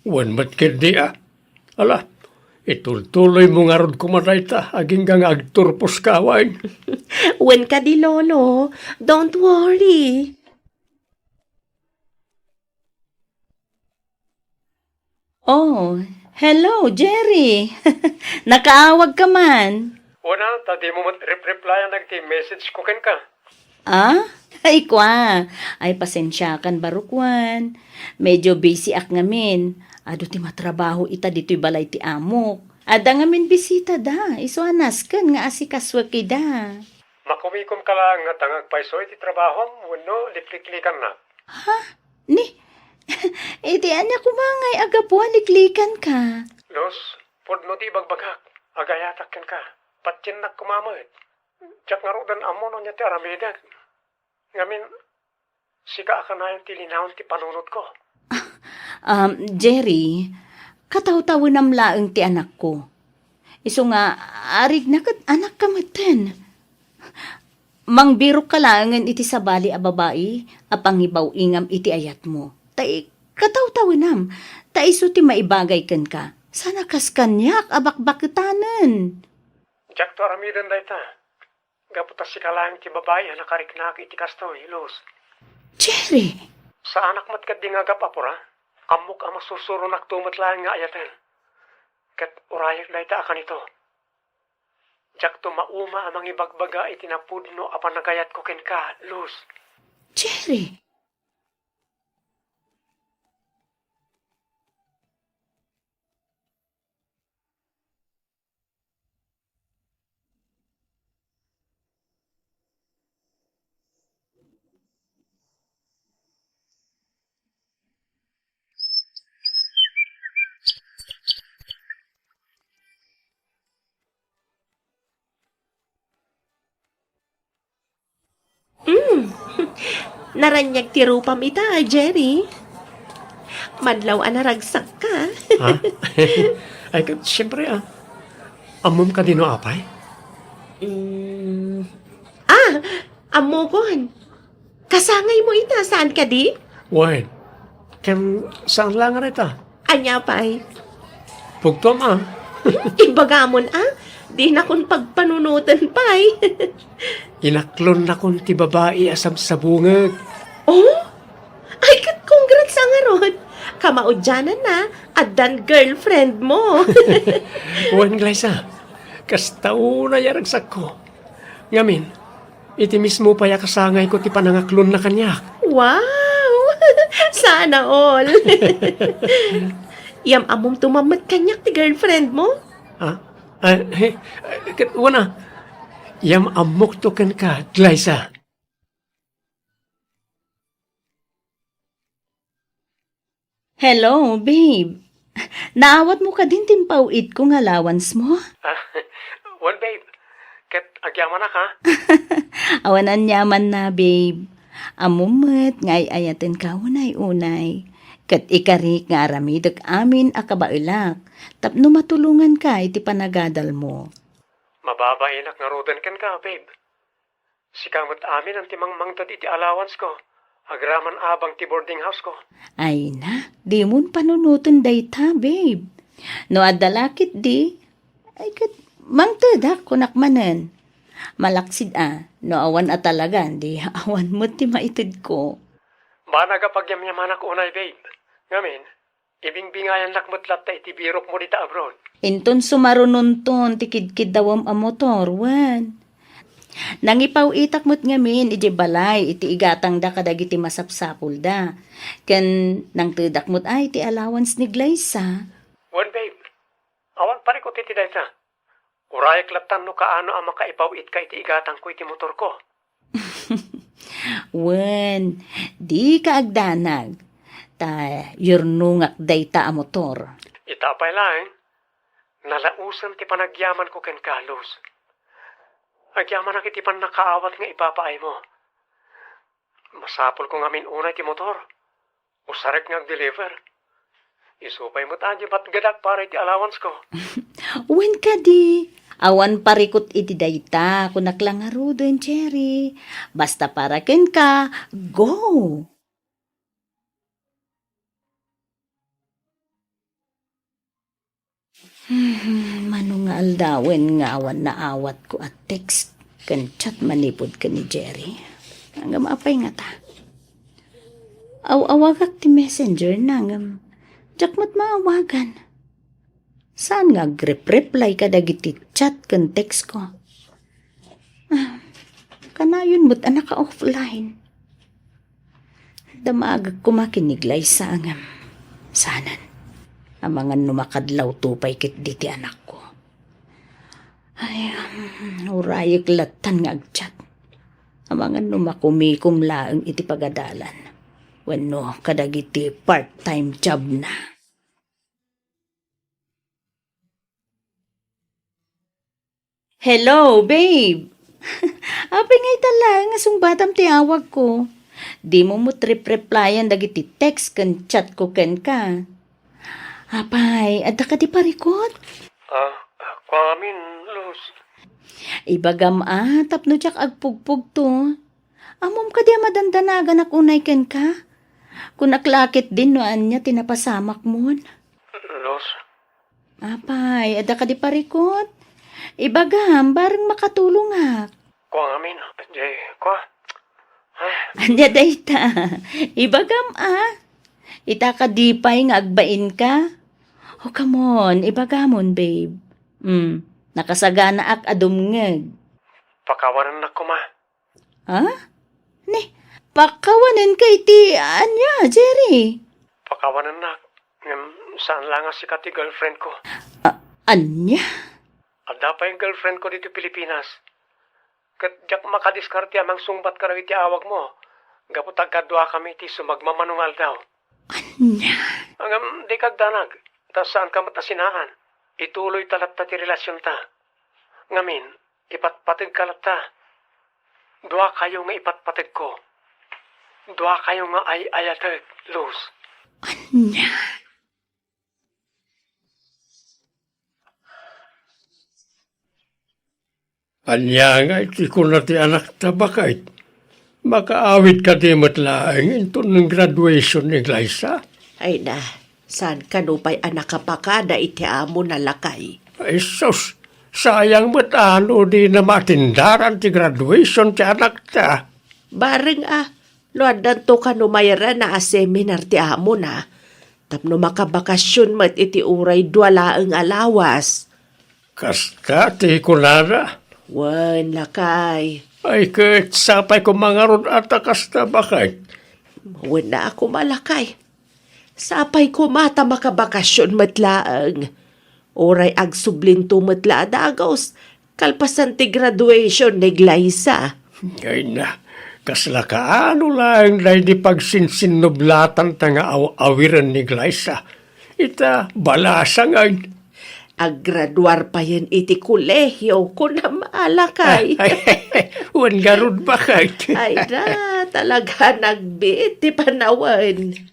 Wen met ketdi a. Ala, itultuloymo ngarud koma dayta, agingga nga agturposka, wen? Wen kadi, Lolo. Don't worry. Oh, hello, Jerry. Nakaawag ka man. Wen a, ta dimo met rep-replyan dagiti message ko kenka. Ah? Ay, kua. Ay, pasensiakan, Barok, wen. Medyo busy-ak ngamin. Adu ti matrabaho ita ditoy balay ti amok. Adda ngamin bisita da. Isu a nasken nga asikasuek ida. Makumikom ka laeng ngata nga agpayso iti trabahom wenno likliklikannak? Ha? Ni? Iti ania koma ngay a gapu a liklikanka? Luz, pudno ti ibagbagak. Agayatak kenka. Patiennak koma met. Diak ngaruden ammo no ania ti aramidek. Ngamin, sika a kanayon ti linaon ti panunotko. Um, Jerry, katawtawenam laeng ti anakko. Isu nga, arigna ket anakka metten. Mangbirokka laengen iti sabali a babai a pangibaw-ingam iti ayatmo. Ta i-, katawtawenam, ta isu ti maibagay kenka. Saan a kas kaniak a bakbaketanen. Diakto aramiden dayta. Gapu ta sika laeng ti babai a nakariknak iti kastoy, Luz. Jerry! Saanak met ketdi nga agap-apura. Ammok a masusuronakto met laeng nga ayaten. Ket urayek dayta a kanito. Diakto mauma a mangibagbaga iti napudno a panagayatko kenka, Luz. Jerry! Naraniag ti rupam ita, Jerry. Madlaw a naragsakka. Ha? Ay, ka-, siyempre, ah. Ammom kadi no apay? Mm. Ah, ammokon. Kasangaymo ita, saan kadi? Wen, ken saan la nga reta? Ania pay? Pugtom, ah. Ibagamon, ah? Dinakon pagpanunoten pay. Inaklonnakon ti babai a sabsabungek. Oh? Ay, ket congrats a ngarud. Kamaudiananna, addan girlfriend mo. Wen, Glyza, kasta unay a ragsakko. Ngamin, iti mismo pay a kasangayko ti panangaklonna kaniak. Wow! Sana all. Yam-ammom tumammet kaniak ti girlfriend mo? Ha? Ah, he, ket wana, yam-ammokto kenka, Glyza. Hello, babe. Naawatmo kadin ti impaw-itko nga allowance mo? Ah, wen, babe. Ket agyamanak, ha? Awan aniamanna, babe. Ammom met nga ay-ayatenka unay-unay. Ket ikarik nga aramidek amin a kabaelak tapno matulonganka iti panagadalmo. Mababainak ngaruden kenka, babe. Sika met amin ti mangmangted iti allowance-ko, agraman abang ti boarding house-ko. Ay na, dimon panunoten dayta, babe. No adda la ketdi, ay ket mangtedak kunak manen. Malaksid a, no awan a talagan, di awan met ti maitedko. Banag a pagyamyamanak unay, babe. Ngamin, ibingbingayannak met latta iti birokmo dita abroad. Inton sumarunonton ti kidkiddawem a motor, wen. Nangipaw-itak met ngamin idiay balay iti igatangda kadagiti masapsapulda. Ken nangtedak met ay ti allowance ni Glyza. Wen, babe. Awan parikut iti dayta. Urayek lattan no kaano a makaipaw-itka iti igatangko iti motorko. Wen, dika agdanag. Ta yurnongak dayta a motor. Ita pay laeng, nalausem ti panagyamanko kenka, Luz. Agyamanak iti pannakaawat nga ipapaaymo. Masapulko ngamin unay ti motor. Usarek nga ag-deliver. Isu pay met a di patgedak para iti allowance-ko. Wen kadi, awan parikut iti dayta, kunak la ngaruden, Jerry. Basta para kenka, go! Hmm, mano nga aldawen nga awan naawatko a text ken chat manipud ken ni Jerry. Ngem apay ngata? Aw-awagak ti messenger na ngem diak met maawagan. Saan nga agrep-reply kadagiti chat ken text ko? Ah, kanayon met a naka-offline. Damagek koma ken ni Glyza ngem saanen. Amangan no makadlawto pay ketdi ti anakko. Ay, um, urayek lattan nga agchat. Amangan no makumikom laeng iti pagadalan wenno kadagiti part-time job na. Hello, babe! Apay nga ita laeng nga sungbatam ti awagko? Dimo met rep-replyan dagiti text ken chat ko kenka. Apay, adda kadi parikut? Ah, kuamin, Luz. Ibagam a, tapno diak agpugpugto. Ammom kadi a madandanaganak unay kenka? Kunak la ketdin no ania ti napasamakmon. Luz. Apay, adda kadi parikut? Ibagam, bareng makatulongak. Kua ngamin, di, kua. Ay. Ania dayta? Ibagam, a. Ita kadi pay nga agbainka? O, come on, ibagamon, babe. Hmm, nakasaganaak a dumngeg. Pakawanennak koma. Ha? Ni, pakawanenka iti ania, Jerry? Pakawanennak, ngem saan la nga sika ti girlfriend ko. A-, ania? Adda pay girlfriend ko ditoy Pilipinas. Ket diak makadiskarte a mangsungbat kadagiti awagmo, gapu ta agkaduakami iti sumagmamano nga aldaw. Ania? Ngem dika agdanag, ta saanka met a sinaan. Ituloyta latta ti relasionta. Ngamin, ipatpategka latta. Duakayo nga ipatpategko. Duakayo nga ay-ayatek, Luz. Ania? Ania ngay ti kuna ti anakta, baket? Makaawid kadi met laeng inton graduation ni Glyza? Ay na, saan kano pay a nakapakada iti amona, lakay? Ay sus, sayang met a no dina maatindaran ti graduation ti anakta. Bareng a, no addanto kano mayarana a seminar ti amona, tapno makabakasyon met iti uray dua laeng a lawas. Kasta ti kunana? Wen, lakay. Ay, ket sapay koma ngarud a ta kasta, baket? Wen a koma, lakay. Sapay koma ta makabakasyon met laeng. Uray agsublinto met la a dagus, kalpasan ti graduation ni Glyza. Ay na, kasla kaano laeng daydi pagsinsinnublatan ta nga aw-awiren ni Glyza. Ita, balasa ngay. Aggraduar payen iti kolehio, kunam a, lakay. Ay, wen ngarud, baket? Ay na, talaga nagbiit ti panawen.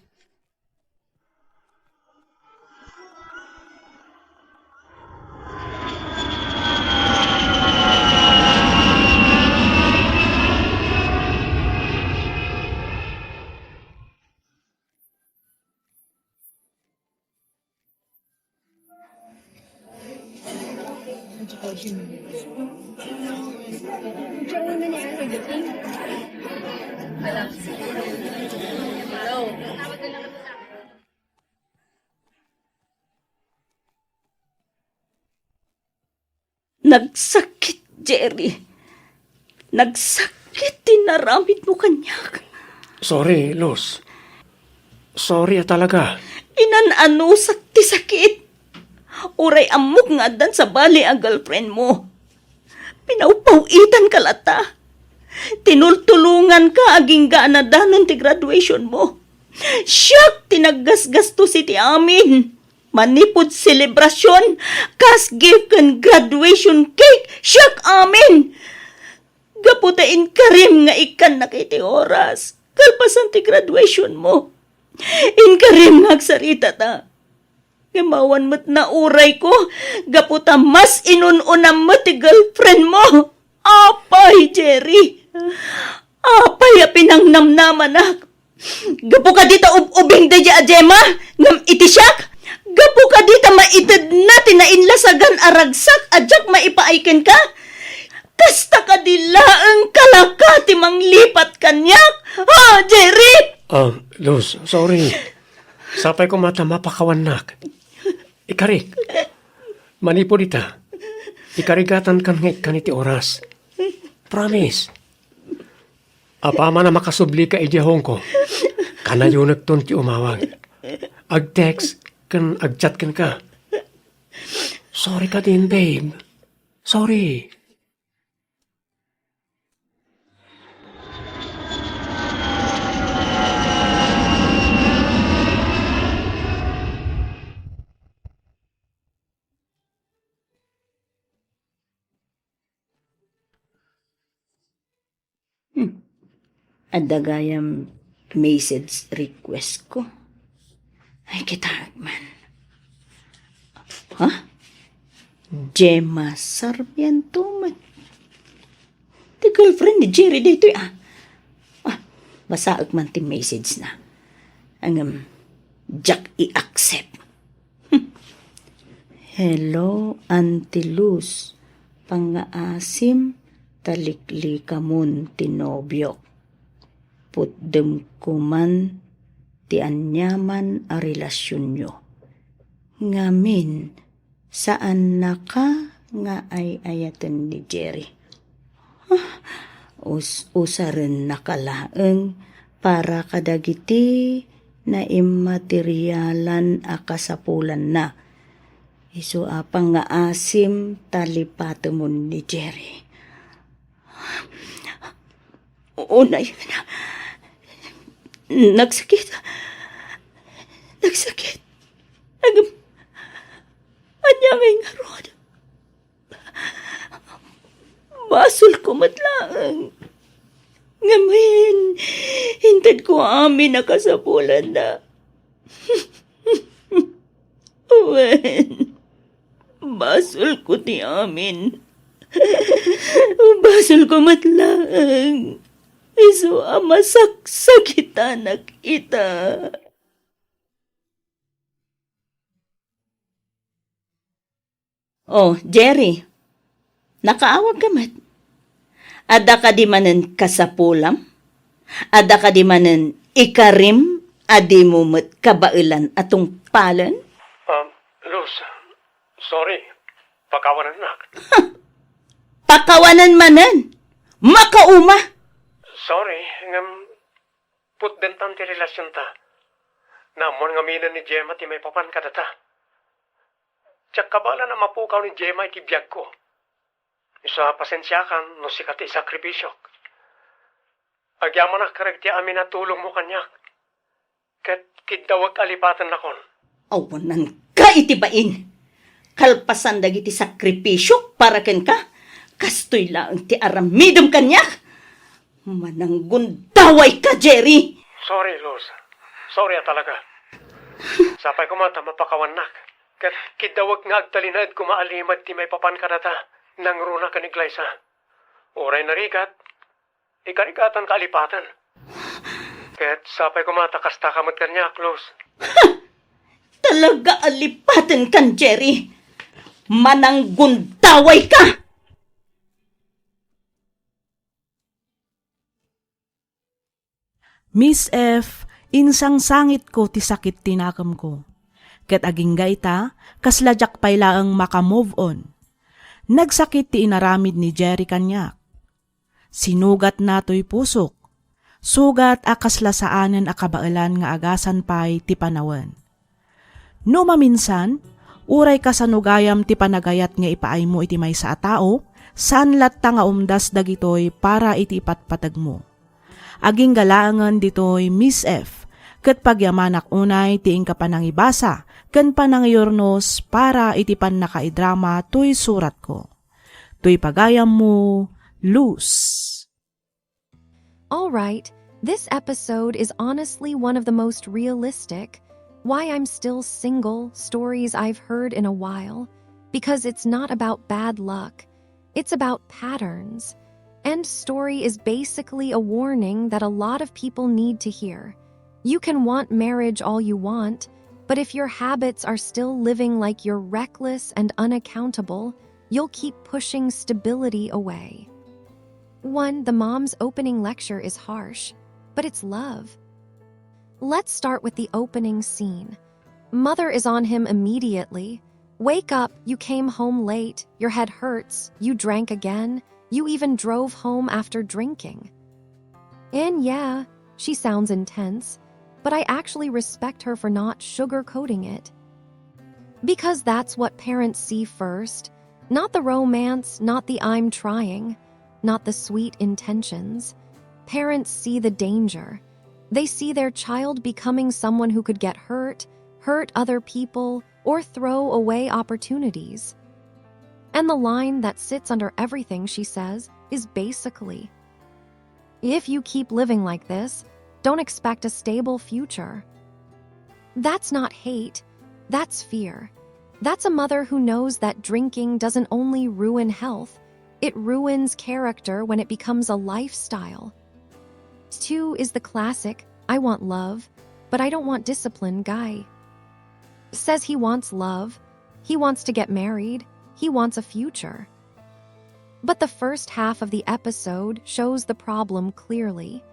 Nagsakit, Jerry. Nagsakit ti naramidmo kaniak. Sorry, Luz. Sorry a talaga. Inan-anusak ti sakit. Uray ammok nga addan sabali a girlfriend mo. Pinawpaw-itanka latta. Tinultulonganka agingga a nadanon ti graduation mo. Siak ti naggasgastos iti amin. Manipud selebrasyon, kas gift ken graduation cake, siak amin. Gapu ta inkarim nga ikkannak iti oras, kalpasan ti graduation mo. Inkarim nga agsaritata. Ngem awan met naurayko, gapu ta mas inun-unam met ti girlfriend mo. Apay, Jerry! Apay a pinangnamnamanak! Gapu kadi ta ub-ubing daydiay a Gemma ngem iti siak? Gapu kadi ta maitedna ti nainlasagan a ragsak a diak maipaay kenka? Kasta kadi laeng kalaka ti manglipat kaniak? Ha, Jerry? Ah, Luz, sorry. Sapay koma ta mapakawannak. Ikarik. Manipud ita, ikarigatankan nga ikkan iti oras. Promise. Apaman a makasublika idiay Hong Kong, kanayonekton ti umawag. Ag-text ken ag-chat kenka. Sorry kadin, babe. Sorry. Hmm. Adda gayam message request ko. Ay, kitaek man. Ha? Gemma Sarmiento met. Ti girlfriend ni Jerry daytoy, ah. Ah, basaek man ti message na. Ngem, diak i-accept. Hello, Auntie Luz. Pangngaasim ta liklikamon ti nobiok. Putdem koman ti aniaman a relasionyo. Ngamin, saannaka nga ay-ayaten ni Jerry. Ah, us-, usarennaka laeng para kadagiti naimmaterialan a kasapulanna. Isu a pangngaasim ta lipatemon ni Jerry. Unay, nagsakit. Nagsakit. Ngem, ania ngay ngarud? Basol ko met laeng. Ngamin, intedko amin a kasapulanna. Wen, basolko ti amin. Basolko met laeng. Isu a masaksakitanak ita. Oh, Jerry, nakaawagka met. Adda kadi manen kasapulam? Adda kadi manen ikarim a dimo met kabaelan a tungpalen? Um, Luz, sorry. Pakawanennak. Pakawanen manen? Makauma! Sorry, ngem putdentan ti relasionta. Naammoan ngaminen ni Gemma ti maipapan kadata. Diak kabaelan a mapukaw ni Gemma iti biagko. Isu a pasensiakan no sika ti isakripisiok. Agyamanak kadagiti amin a tulongmo kaniak. Ket kiddawek a lipatennakon. Awananka iti bain. Kalpasan dagiti sakripisiok para kenka, kastoy laeng ti aramidem kaniak. Mananggundawayka, Jerry! Sorry, Luz. Sorry a talaga. Sapay koma ta mapakawannak. Ket kiddawek nga agtalinaed koma a limed ti maipapan kadata, nangruna ken ni Glyza. Uray narigat, ikarigatan ka a lipaten. Ket sapay koma ta kasta ka met kaniak, Luz. Talaga a lipaten kan Jerry. Mananggundaway ka! Miss F, insangsangitko ti sakit ti nakemko. Ket agingga ita, kasla diak pay laeng maka-move on. Nagsakit ti inaramid ni Jerry kaniak. Sinugatna toy pusok, sugat a kasla saanen a kabaelan nga agasan pay ti panawen. No maminsan, uray kasano gayam ti panagayat nga ipaaymo iti maysa a tao, saan latta nga umdas dagitoy para iti ipatpategmo. Agingga laengen ditoy, Miss F, ket pagyamanak unay ti inka panangibasa ken panangiyurnos para iti pannakaidrama toy suratko. Toy pagayammo, Luz. All right, this episode is honestly one of the most realistic, why I'm still single stories I've heard in a while, because it's not about bad luck, it's about patterns. End story is basically a warning that a lot of people need to hear. You can want marriage all you want, but if your habits are still living like you're reckless and unaccountable, you'll keep pushing stability away. One, the mom's opening lecture is harsh, but it's love. Let's start with the opening scene. Mother is on him immediately. "Wake up, you came home late, your head hurts, you drank again, you even drove home after drinking." And yeah, she sounds intense, but I actually respect her for not sugarcoating it. Because that's what parents see first, not the romance, not the "I'm trying," not the sweet intentions. Parents see the danger. They see their child becoming someone who could get hurt, hurt other people, or throw away opportunities. And the line that sits under everything she says is basically, "If you keep living like this, don't expect a stable future." That's not hate, that's fear. That's a mother who knows that drinking doesn't only ruin health, it ruins character when it becomes a lifestyle. Two is the classic, "I want love, but I don't want discipline" guy. Says he wants love, he wants to get married, he wants a future. But the first half of the episode shows the problem clearly.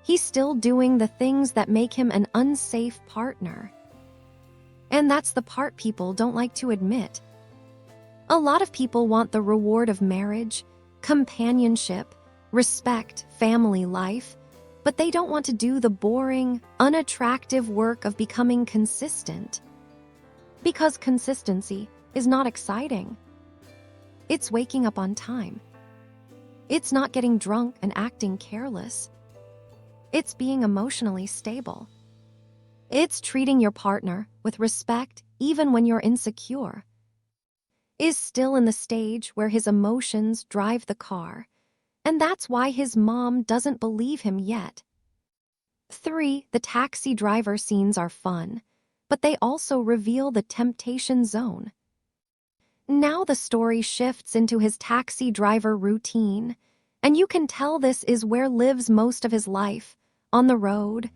He's still doing the things that make him an unsafe partner. And that's the part people don't like to admit. A lot of people want the reward of marriage, companionship, respect, family life, but they don't want to do the boring, unattractive work of becoming consistent. Because consistency is not exciting. It's waking up on time. It's not getting drunk and acting careless. It's being emotionally stable. It's treating your partner with respect even when you're insecure. Is still in the stage where his emotions drive the car. And that's why his mom doesn't believe him yet. Three, the taxi driver scenes are fun, but they also reveal the temptation zone. Now the story shifts into his taxi driver routine, and you can tell this is where lives most of his life, on the road,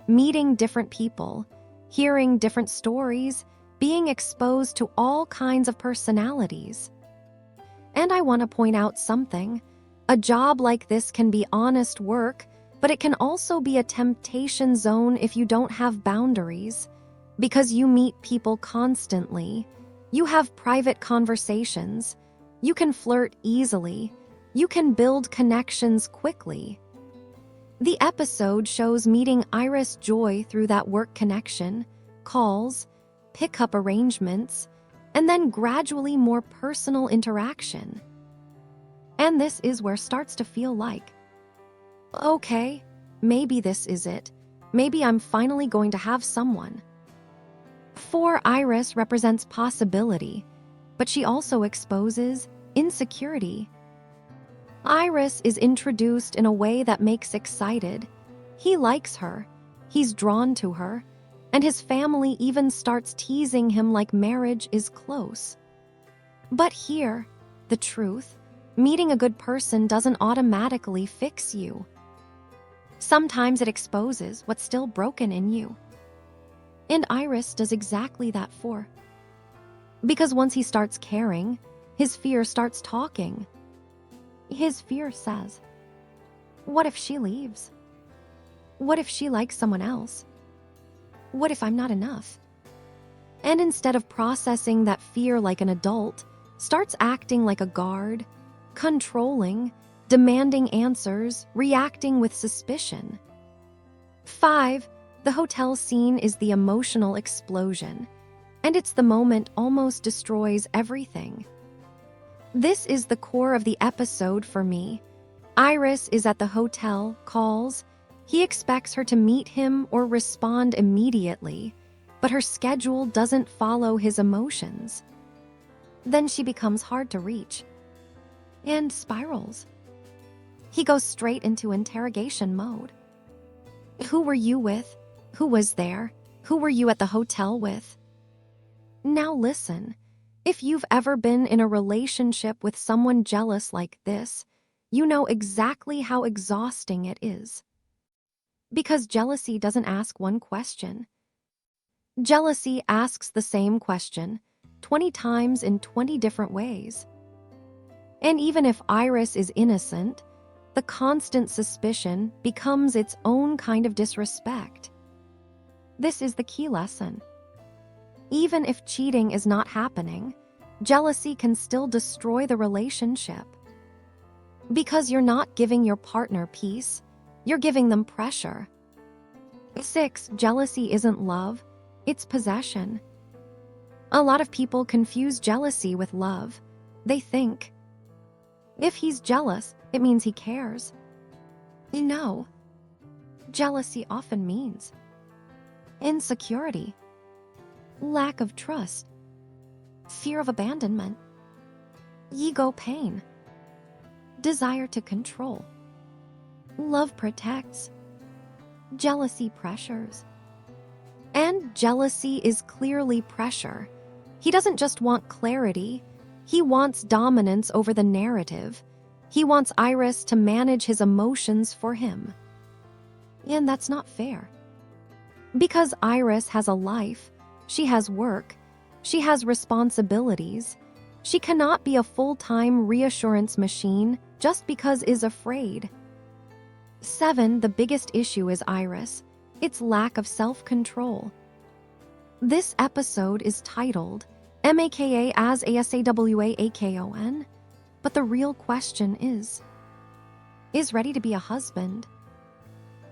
meeting different people, hearing different stories, being exposed to all kinds of personalities. And I want to point out something. A job like this can be honest work, but it can also be a temptation zone if you don't have boundaries, because you meet people constantly. You have private conversations. You can flirt easily. You can build connections quickly. The episode shows meeting Iris Joy through that work connection, calls, pickup arrangements, and then gradually more personal interaction. And this is where it starts to feel like, okay, maybe this is it. Maybe I'm finally going to have someone. Four, Iris represents possibility, but she also exposes insecurity. Iris is introduced in a way that makes excited. He likes her. He's drawn to her. And his family even starts teasing him like marriage is close. But here, the truth, meeting a good person doesn't automatically fix you. Sometimes it exposes what's still broken in you. And Iris does exactly that for. Because once he starts caring, his fear starts talking. His fear says, what if she leaves? What if she likes someone else? What if I'm not enough? And instead of processing that fear like an adult, starts acting like a guard, controlling, demanding answers, reacting with suspicion. Five, the hotel scene is the emotional explosion, and it's the moment almost destroys everything. This is the core of the episode for me. Iris is at the hotel, calls. He expects her to meet him or respond immediately, but her schedule doesn't follow his emotions. Then she becomes hard to reach and spirals. He goes straight into interrogation mode. Who were you with? Who was there? Who were you at the hotel with? Now listen, if you've ever been in a relationship with someone jealous like this, you know exactly how exhausting it is. Because jealousy doesn't ask one question. Jealousy asks the same question twenty times in twenty different ways. And even if Iris is innocent, the constant suspicion becomes its own kind of disrespect. This is the key lesson. Even if cheating is not happening, jealousy can still destroy the relationship. Because you're not giving your partner peace, you're giving them pressure. Six, jealousy isn't love, it's possession. A lot of people confuse jealousy with love. They think, if he's jealous, it means he cares. No. Jealousy often means insecurity, lack of trust, fear of abandonment, ego pain, desire to control. Love protects. Jealousy pressures. And jealousy is clearly pressure. He doesn't just want clarity, he wants dominance over the narrative. He wants Iris to manage his emotions for him. And that's not fair. Because Iris has a life, she has work, she has responsibilities. She cannot be a full-time reassurance machine just because is afraid. Seven, the biggest issue is Iris. It's lack of self-control. This episode is titled M A K A S A S A W A A K O N, but the real question is, is ready to be a husband?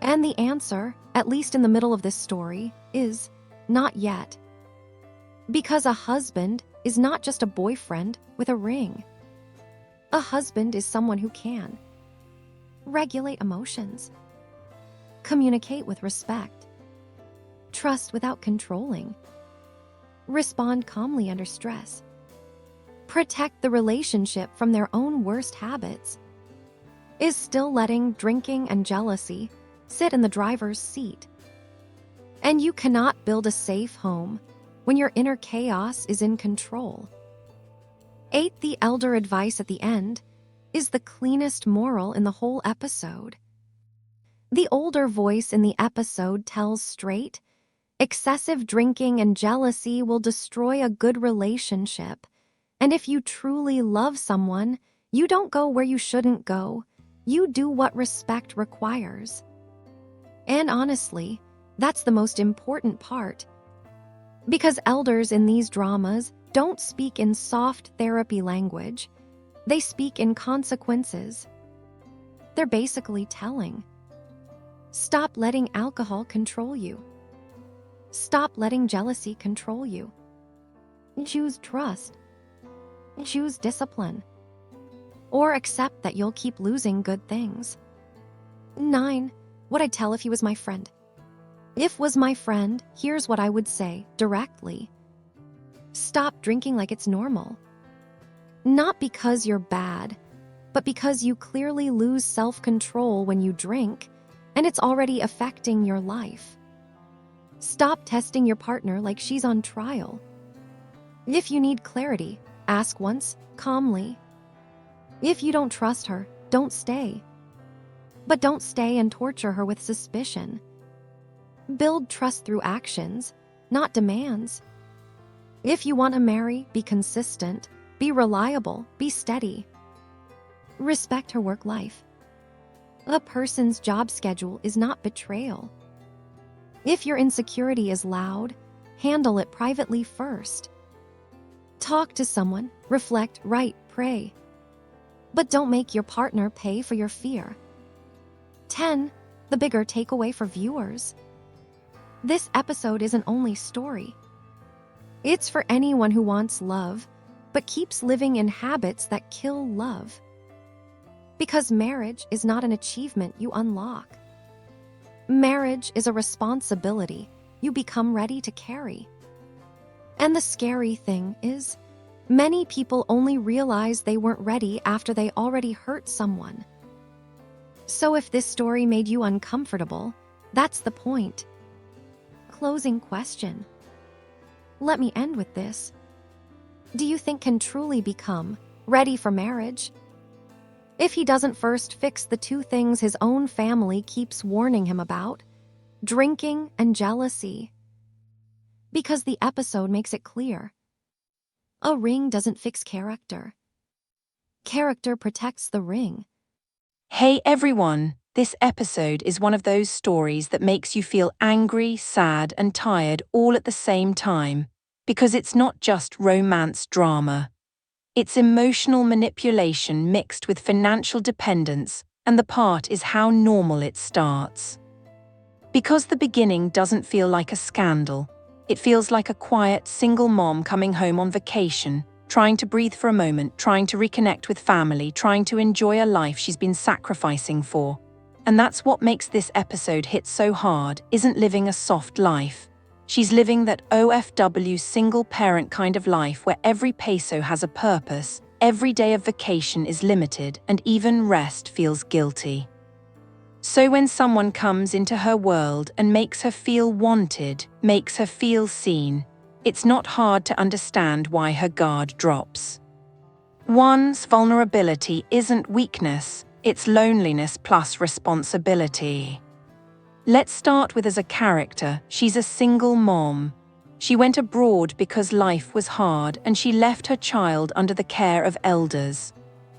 And the answer, at least in the middle of this story, is not yet. Because a husband is not just a boyfriend with a ring. A husband is someone who can regulate emotions, communicate with respect, trust without controlling, respond calmly under stress, protect the relationship from their own worst habits. is still letting drinking and jealousy sit in the driver's seat. And you cannot build a safe home when your inner chaos is in control. Eight, the elder advice at the end is the cleanest moral in the whole episode. The older voice in the episode tells straight, excessive drinking and jealousy will destroy a good relationship. And if you truly love someone, you don't go where you shouldn't go. You do what respect requires. And honestly, that's the most important part. Because elders in these dramas don't speak in soft therapy language, they speak in consequences. They're basically telling, stop letting alcohol control you. Stop letting jealousy control you. Choose trust. Choose discipline. Or accept that you'll keep losing good things. Nine, what I'd tell if he was my friend. If was my friend, here's what I would say directly. Stop drinking like it's normal. Not because you're bad, but because you clearly lose self control when you drink, and it's already affecting your life. Stop testing your partner like she's on trial. If you need clarity, ask once, calmly. If you don't trust her, don't stay. But don't stay and torture her with suspicion. Build trust through actions, not demands. If you want to marry, be consistent, be reliable, be steady. Respect her work life. A person's job schedule is not betrayal. If your insecurity is loud, handle it privately first. Talk to someone, reflect, write, pray. But don't make your partner pay for your fear. Ten, the bigger takeaway for viewers. This episode isn't only story. It's for anyone who wants love, but keeps living in habits that kill love. Because marriage is not an achievement you unlock. Marriage is a responsibility you become ready to carry. And the scary thing is, many people only realize they weren't ready after they already hurt someone. So if this story made you uncomfortable, that's the point. Closing question. Let me end with this. Do you think can truly become ready for marriage if he doesn't first fix the two things his own family keeps warning him about, drinking and jealousy? Because the episode makes it clear, a ring doesn't fix character. Character protects the ring. Hey everyone, this episode is one of those stories that makes you feel angry, sad, and tired all at the same time, because it's not just romance drama. It's emotional manipulation mixed with financial dependence, and the part is how normal it starts. Because the beginning doesn't feel like a scandal, it feels like a quiet, single mom coming home on vacation, trying to breathe for a moment, trying to reconnect with family, trying to enjoy a life she's been sacrificing for. And that's what makes this episode hit so hard, isn't living a soft life. She's living that O F W single parent kind of life where every peso has a purpose, every day of vacation is limited, and even rest feels guilty. So when someone comes into her world and makes her feel wanted, makes her feel seen, it's not hard to understand why her guard drops. One's vulnerability isn't weakness, it's loneliness plus responsibility. Let's start with as a character. She's a single mom. She went abroad because life was hard and she left her child under the care of elders.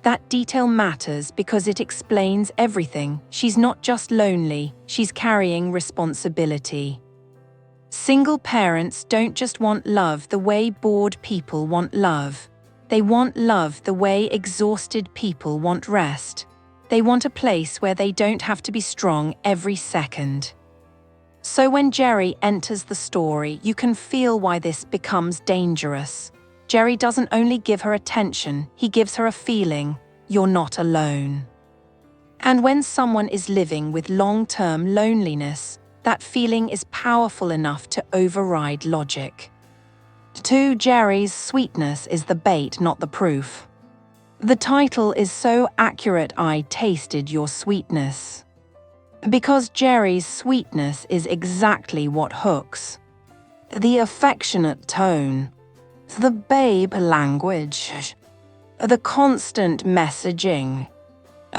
That detail matters because it explains everything. She's not just lonely, she's carrying responsibility. Single parents don't just want love the way bored people want love. They want love the way exhausted people want rest. They want a place where they don't have to be strong every second. So when Jerry enters the story, you can feel why this becomes dangerous. Jerry doesn't only give her attention, he gives her a feeling: you're not alone. And when someone is living with long-term loneliness, that feeling is powerful enough to override logic. Two, Jerry's sweetness is the bait, not the proof. The title is so accurate, "I tasted your sweetness." Because Jerry's sweetness is exactly what hooks. The affectionate tone, the babe language, the constant messaging,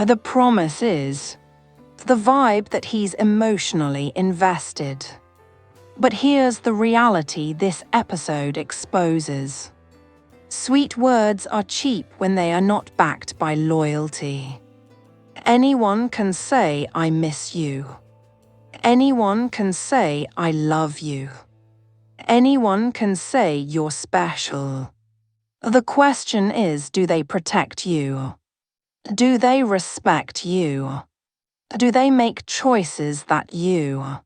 the promises, the vibe that he's emotionally invested. But here's the reality this episode exposes. Sweet words are cheap when they are not backed by loyalty. Anyone can say, "I miss you." Anyone can say, "I love you." Anyone can say, "You're special." The question is, do they protect you? Do they respect you? Do they make choices that you?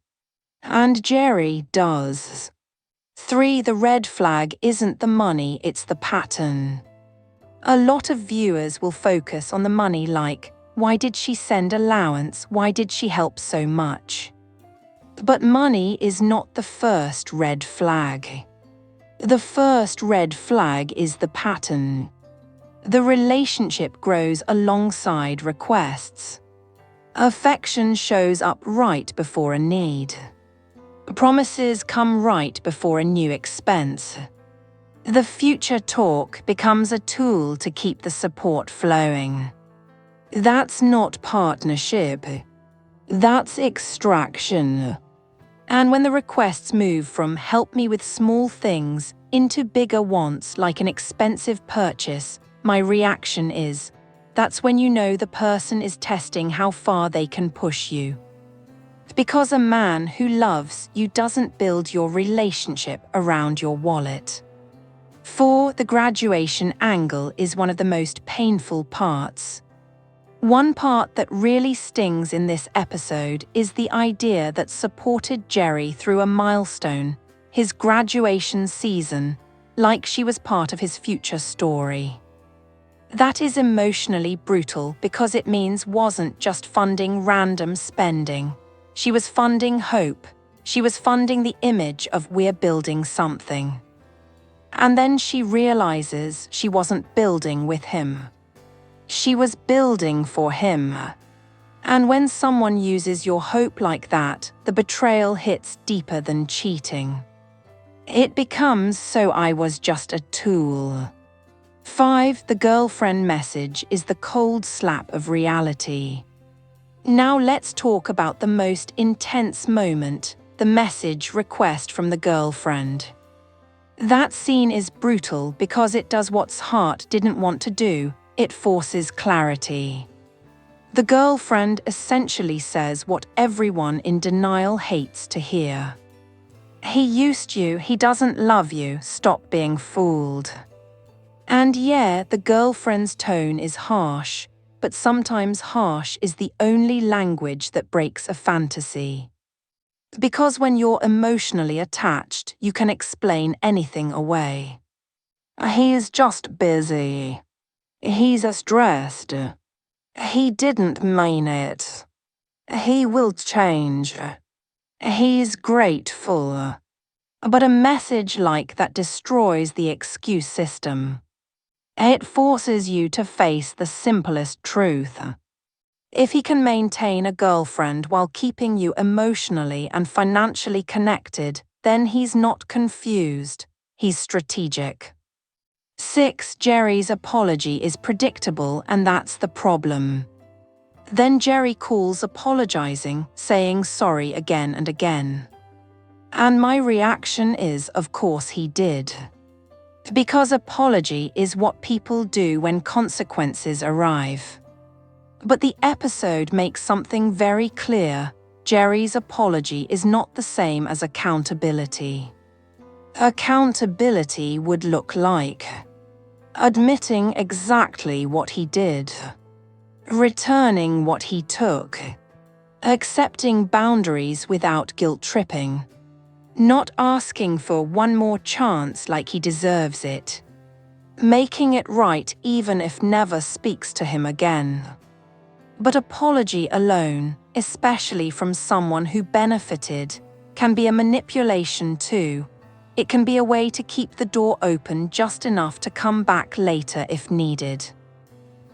And Jerry does. Three, the red flag isn't the money, it's the pattern. A lot of viewers will focus on the money, like, "Why did she send allowance? Why did she help so much?" But money is not the first red flag. The first red flag is the pattern. The relationship grows alongside requests. Affection shows up right before a need. Promises come right before a new expense. The future talk becomes a tool to keep the support flowing. That's not partnership. That's extraction. And when the requests move from "help me with small things" into bigger wants, like an expensive purchase, my reaction is, that's when you know the person is testing how far they can push you. Because a man who loves you doesn't build your relationship around your wallet. Four, the graduation angle is one of the most painful parts. One part that really stings in this episode is the idea that supported Jerry through a milestone, his graduation season, like she was part of his future story. That is emotionally brutal because it means wasn't just funding random spending. She was funding hope. She was funding the image of "we're building something." And then she realizes she wasn't building with him. She was building for him. And when someone uses your hope like that, the betrayal hits deeper than cheating. It becomes, "So I was just a tool." Five, the girlfriend message is the cold slap of reality. Now let's talk about the most intense moment, the message request from the girlfriend. That scene is brutal because it does what Hart didn't want to do, it forces clarity. The girlfriend essentially says what everyone in denial hates to hear. "He used you, he doesn't love you, stop being fooled." And yeah, the girlfriend's tone is harsh, but sometimes harsh is the only language that breaks a fantasy. Because when you're emotionally attached, you can explain anything away. "He's just busy. He's stressed. He didn't mean it. He will change. He's grateful." But a message like that destroys the excuse system. It forces you to face the simplest truth. If he can maintain a girlfriend while keeping you emotionally and financially connected, then he's not confused, he's strategic. Six, Jerry's apology is predictable, and that's the problem. Then Jerry calls apologizing, saying sorry again and again. And my reaction is, of course he did. Because apology is what people do when consequences arrive. But the episode makes something very clear: Jerry's apology is not the same as accountability. Accountability would look like admitting exactly what he did, returning what he took, accepting boundaries without guilt tripping, not asking for one more chance like he deserves it, making it right even if never speaks to him again. But apology alone, especially from someone who benefited, can be a manipulation too. It can be a way to keep the door open just enough to come back later if needed.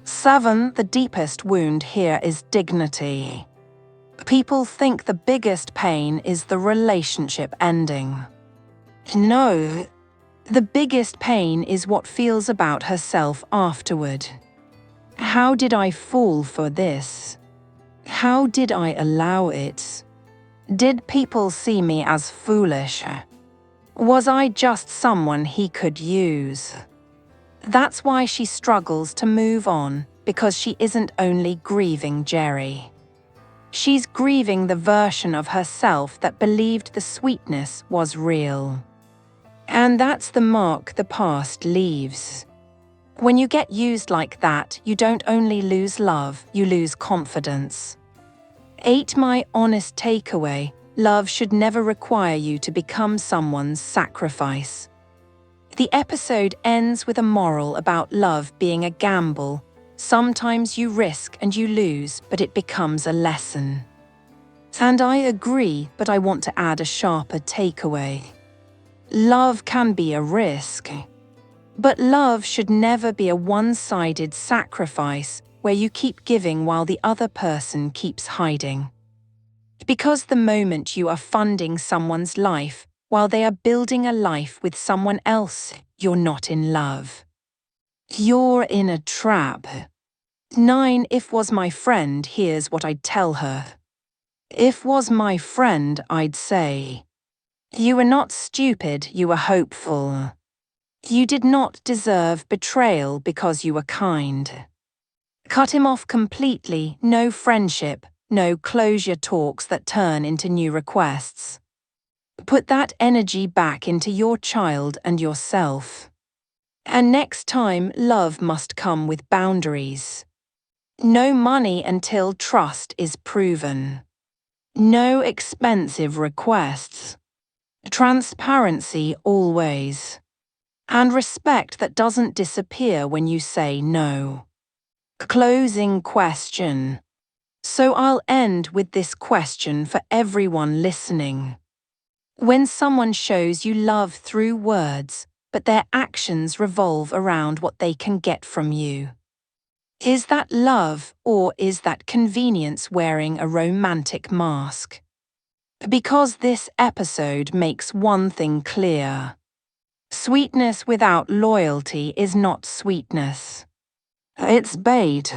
Seven, the deepest wound here is dignity. People think the biggest pain is the relationship ending. No, the biggest pain is what feels about herself afterward. How did I fall for this? How did I allow it? Did people see me as foolish? Was I just someone he could use? That's why she struggles to move on, because she isn't only grieving Jerry. She's grieving the version of herself that believed the sweetness was real. And that's the mark the past leaves. When you get used like that, you don't only lose love, you lose confidence. Eight, my honest takeaway: love should never require you to become someone's sacrifice. The episode ends with a moral about love being a gamble. Sometimes you risk and you lose, but it becomes a lesson. And I agree, but I want to add a sharper takeaway. Love can be a risk, but love should never be a one-sided sacrifice where you keep giving while the other person keeps hiding. Because the moment you are funding someone's life while they are building a life with someone else, you're not in love. You're in a trap. Nine, if was my friend, here's what I'd tell her. If was my friend, I'd say, "You were not stupid, you were hopeful. You did not deserve betrayal because you were kind." Cut him off completely, no friendship, no closure talks that turn into new requests. Put that energy back into your child and yourself. And next time, love must come with boundaries. No money until trust is proven. No expensive requests. Transparency always. And respect that doesn't disappear when you say no. Closing question. So I'll end with this question for everyone listening. When someone shows you love through words, but their actions revolve around what they can get from you, is that love, or is that convenience wearing a romantic mask? Because this episode makes one thing clear. Sweetness without loyalty is not sweetness. It's bait.